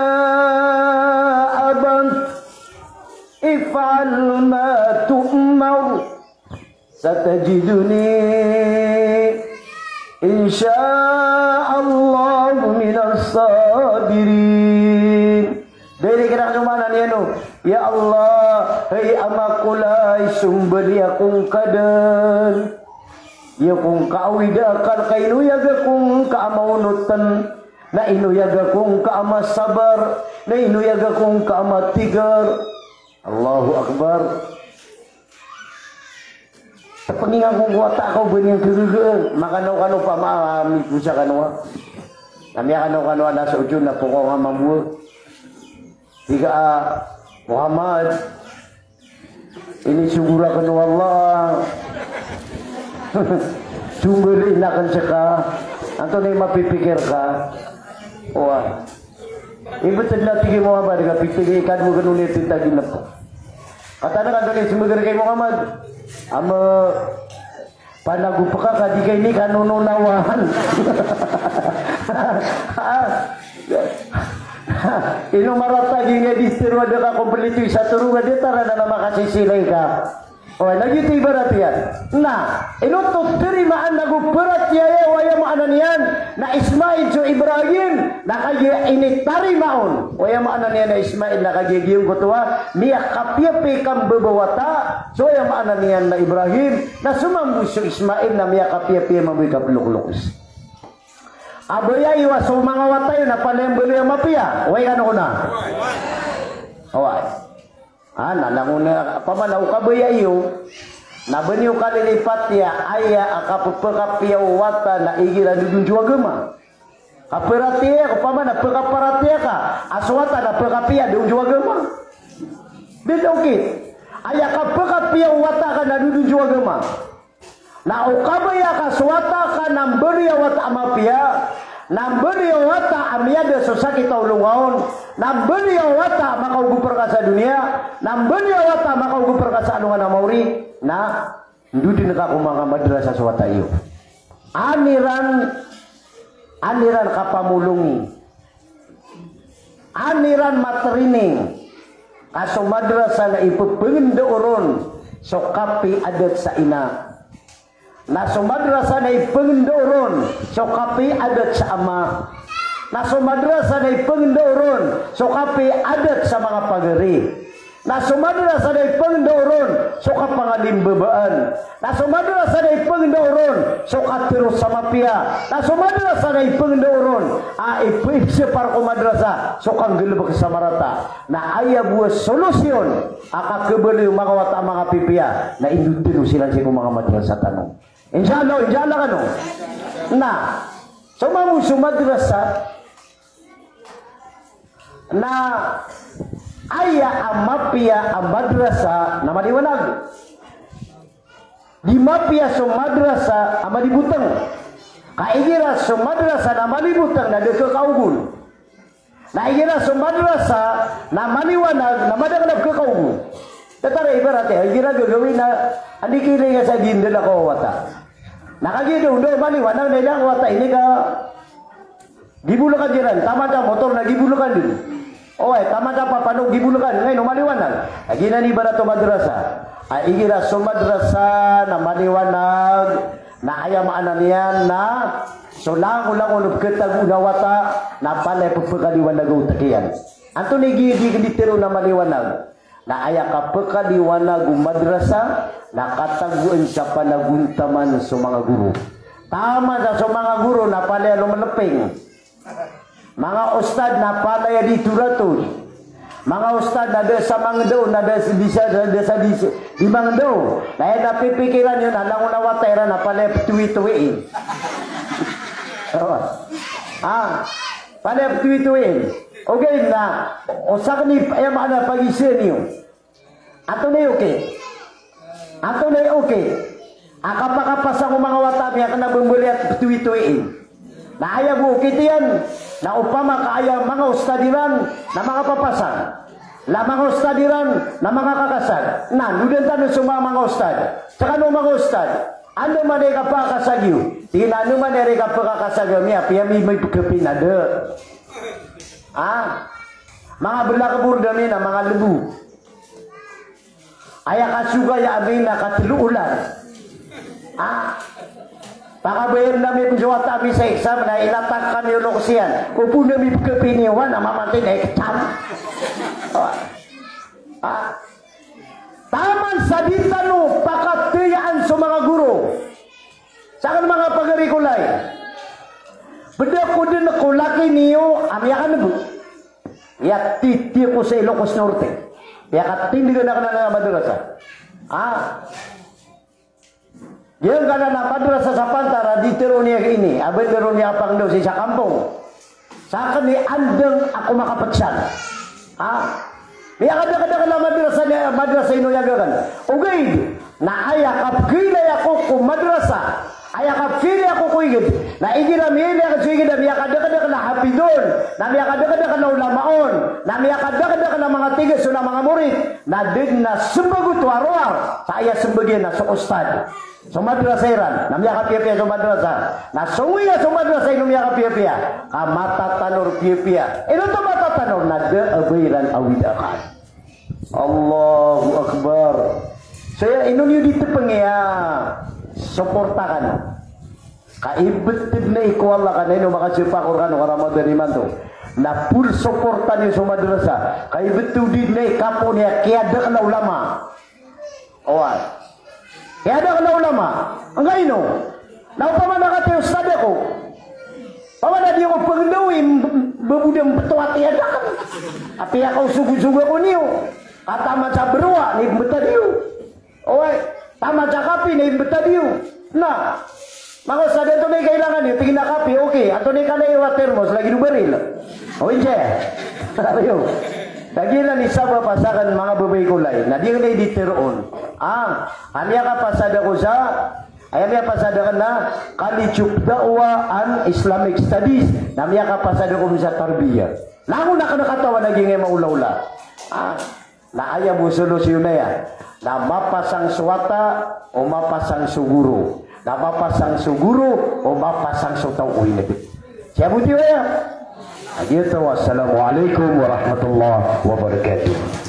abat. If'al ma tu'mar. Satajiduni insha Allah minas sabirin. Dai iran so maana niyan o, "Ya Allah, hay ama ko lay, sombali ako ngka den. Aya ko ngka a awida akal ka inoyag ako ngka a maonoten, na inoyag ako ngka a masabar, na inoyag ako ngka a matigar." Allahu Akbar. Tepenging ako ko wata ka o ba niyan kegegaan. Makano kano pama, ah, migosa kano a. Na miyakano kano a na so ojon na poko nga mambo. Tig ka a, ah, Muhammad, inisogo raken o Allah. Sombalin aken seka. Antonaa i mapipikir ka? Oway. Ibeted na tig i Muhammad ka pitegi kadwa kano niyan titagi lepo. Kataan ka antonaa i sembag rka i Muhammad. Ama panago peka ka di ka ini kano nonawahan. Ino marata gi nga di tero a da ka kompleto i satero nga di tara na na makasisilay ka. Oway, na giyoto i ibarat iyan. Na ino oto tarimaan ago paratiyaya, aya maana niyan na Ismail so Ibrahim na kagiya initarima on. Aya maana niyan na Ismail na kagiya giyangkoto a miyakapiyapiya i kambabawata. So aya maana niyan na Ibrahim na so mambo so Ismail na miyakapiyapiya mambo i kapelokloks. Abaya iyo a so manga wata iyo na palaya mbaloy a mapiya. Oway kano kona. Oway. Ah, na langon a, opama na o kabaya iyo, na ba niyo kalilipat iya aya a kapepekapiya o wata na igira dodon so agama. Kaparatiyaya, opama na pekaparatiyaya ka a so wata na pekapiya dodon so agama. Bida okit. Aya kapekapiya o wata ka na dodon so agama. Na o kabaya ka so wata ka na mbaloy a wata a mapiya, na mbaloy a wata a miyada so sakit a olonga on, na mbaloy a wata a makaogop rka sa doniya, na mbaloy a wata a makaogop rka sa alongan a maori, na Ndodon ka ko manga madrasa so wata iyo. An iran, an iran kapamolongi, an iran matraining, ka so madrasa na ipepengndao ron so kapiadat sa ina. Na so madrasa na ipengndao ron so kapiadat sa ama. Na so madrasa na ipengndao ron so kapiadat sa manga pagari. Na so madrasa na ipengndao ron so kapangalimbabaan. Na so madrasa na ipengndao ron so katero sa mapiya. Na so madrasa na ipengndao ron a ipe-, ipsepar ko madrasa so kanggalebek sa marata. Na aya bo a solusyon a kakebaloy o manga wata a manga pipiya na indotero siran sii ko manga madrasa tano. Insha Allah, insha Allah kano. Na so mambo so madrasa na aya a mapiya a madrasa na maliwanag. Di mapiya so madrasa a maliboteng. Ka igira so madrasa na maliboteng na da kekaogol. Na igira so madrasa na maliwanag na madakel a pekekaogol. Datar a ibarat iyan, igira gagawii na andi kilinga sa di ndala ko wata. Na kagiya da on da maliwanag na ilaya ko wata ini ka gibolekan iran, taman sa motor na gibolekan den. Oway, taman sa papanok gibolekan, ngaino maliwanag. Kagiya na ibarat o madrasa. A igira so madrasa na maliwanag, na aya maana niyan na so langolangon o pekatagoon a wata na palaya pepekaliwanaga o tek iyan. Antonaa i gi-, gi-, gitero na maliwanag? Na aya kapekaliwanag o madrasa na katagoan sa panagontaman so manga goro. Taman sa so manga goro na palaya lomeleping. Manga ustad na palaya di toratod. Manga ustad na da sa mangndao, na da sa di sa, da sa di sa, di mangndao. Na aya na pipikiran iyo na langon a wata iran na palaya petowitowiin. Ah, palaya petowitowiin. Ogaid na, o sakn i, aya maana pagiza niyo. Antonaa i okay? Antonaa i okay? A kapakapasang o manga wata a miyakna bembeliat petowitowiin. Na aya bo okit iyan, na opama ka aya manga ustad iran na manga papasang. Na manga ustad iran na manga kakasag. Na ndodan tano so manga, manga ustad. Sekano manga ustad. Andamanaya i kapakasag iyo? Tig iyan a andamanaya i kapakasag ami a piya mi, mi pekepinada. Ah, manga blackboard ami na manga lebo. Aya kasoga iyan ami na katelo olan. Ah, pakabayad ami pn so wata ami sa exam na inatake kami o loks iyan. Opama ami pekepiniwan a mamanti na exam. Ah, ah. Taman sa di tano pakatiyaan so manga goro. Sakn manga pagari ko lay. Pd ako dn ko laki niyo a miyakanebo. Aya titi ko sa Ilocos Norte. Aya katindgan akn a madrasa. Ah. Giyangkanan a madrasa sa Pantar a di tero niyan ini. A ba tero niyan a pangndao sii sa kampong. Sakn i andang ako makapetsan. Ah. Miyakadakdakl a madrasa niyan, madrasa ino iyan gagawii. Ogaid na aya kapkailay ako ko madrasa, aya kapkailay ako ko igd, na igira miyailay ako so igd a miyakadakdakl a hafidh on, na miyakadakdakl a ulama on, na miyakadakdakl a manga tigas on a manga morid, na da dn a smbag oto a rowar sa aya smbag iyan na so ustad. So madrasa iran na miyakapiyapiya so madrasa. Na so ngoya so madrasa ino miyakapiyapiya. Ka matatanor piyapiya. Ino oto matatanor? Na da a ba iran awid akal. Allahu Akbar. So aya ino niyo di tpng iya, suporta kano. Ka ibtad na i ko Allah ka na ino makasapakor kano ka Ramadan imanto. Na full suporta niyo so madrasa. Ka ibtad di na i kapo niya kiyadakl a ulama. Oway. Kiyadakl a ulama. Angkaino? Na opama na katii ustad ako. Opama na di ako pngndao i, mb-, mb-, babodang btowat iyadakl. Apiya kaosogosog ako niyo. Ka taman sa browa na imbtad iyo. Oway. Taman sa kapi na imbtad iyo. Na. Manga ustad, antonaa i kailangan iyo? Tig iyan a kapi, okay. Antonaa i kala iyo a termos, lagid o baril? O inje. Ariyo. Lagid iyan i sabap a sakn manga babay ko lay. Na di akn di tero on. Ah, aya miyakapasad ako sa, aya miyapasad akn na College of Da'wah and Islamic Studies. Na miyakapasad ako sa tarbiyah. Langon akn katawan a giyangkai a maolaola. Ah. Na aya bo solusyon iyan na mapasang so wata o mapasang so goro, na mapasang so goro o mapasang so taw o inibig. Siyaboti aya. Agiya taw, assalamu alaikum warahmatullahi wabarakatuh.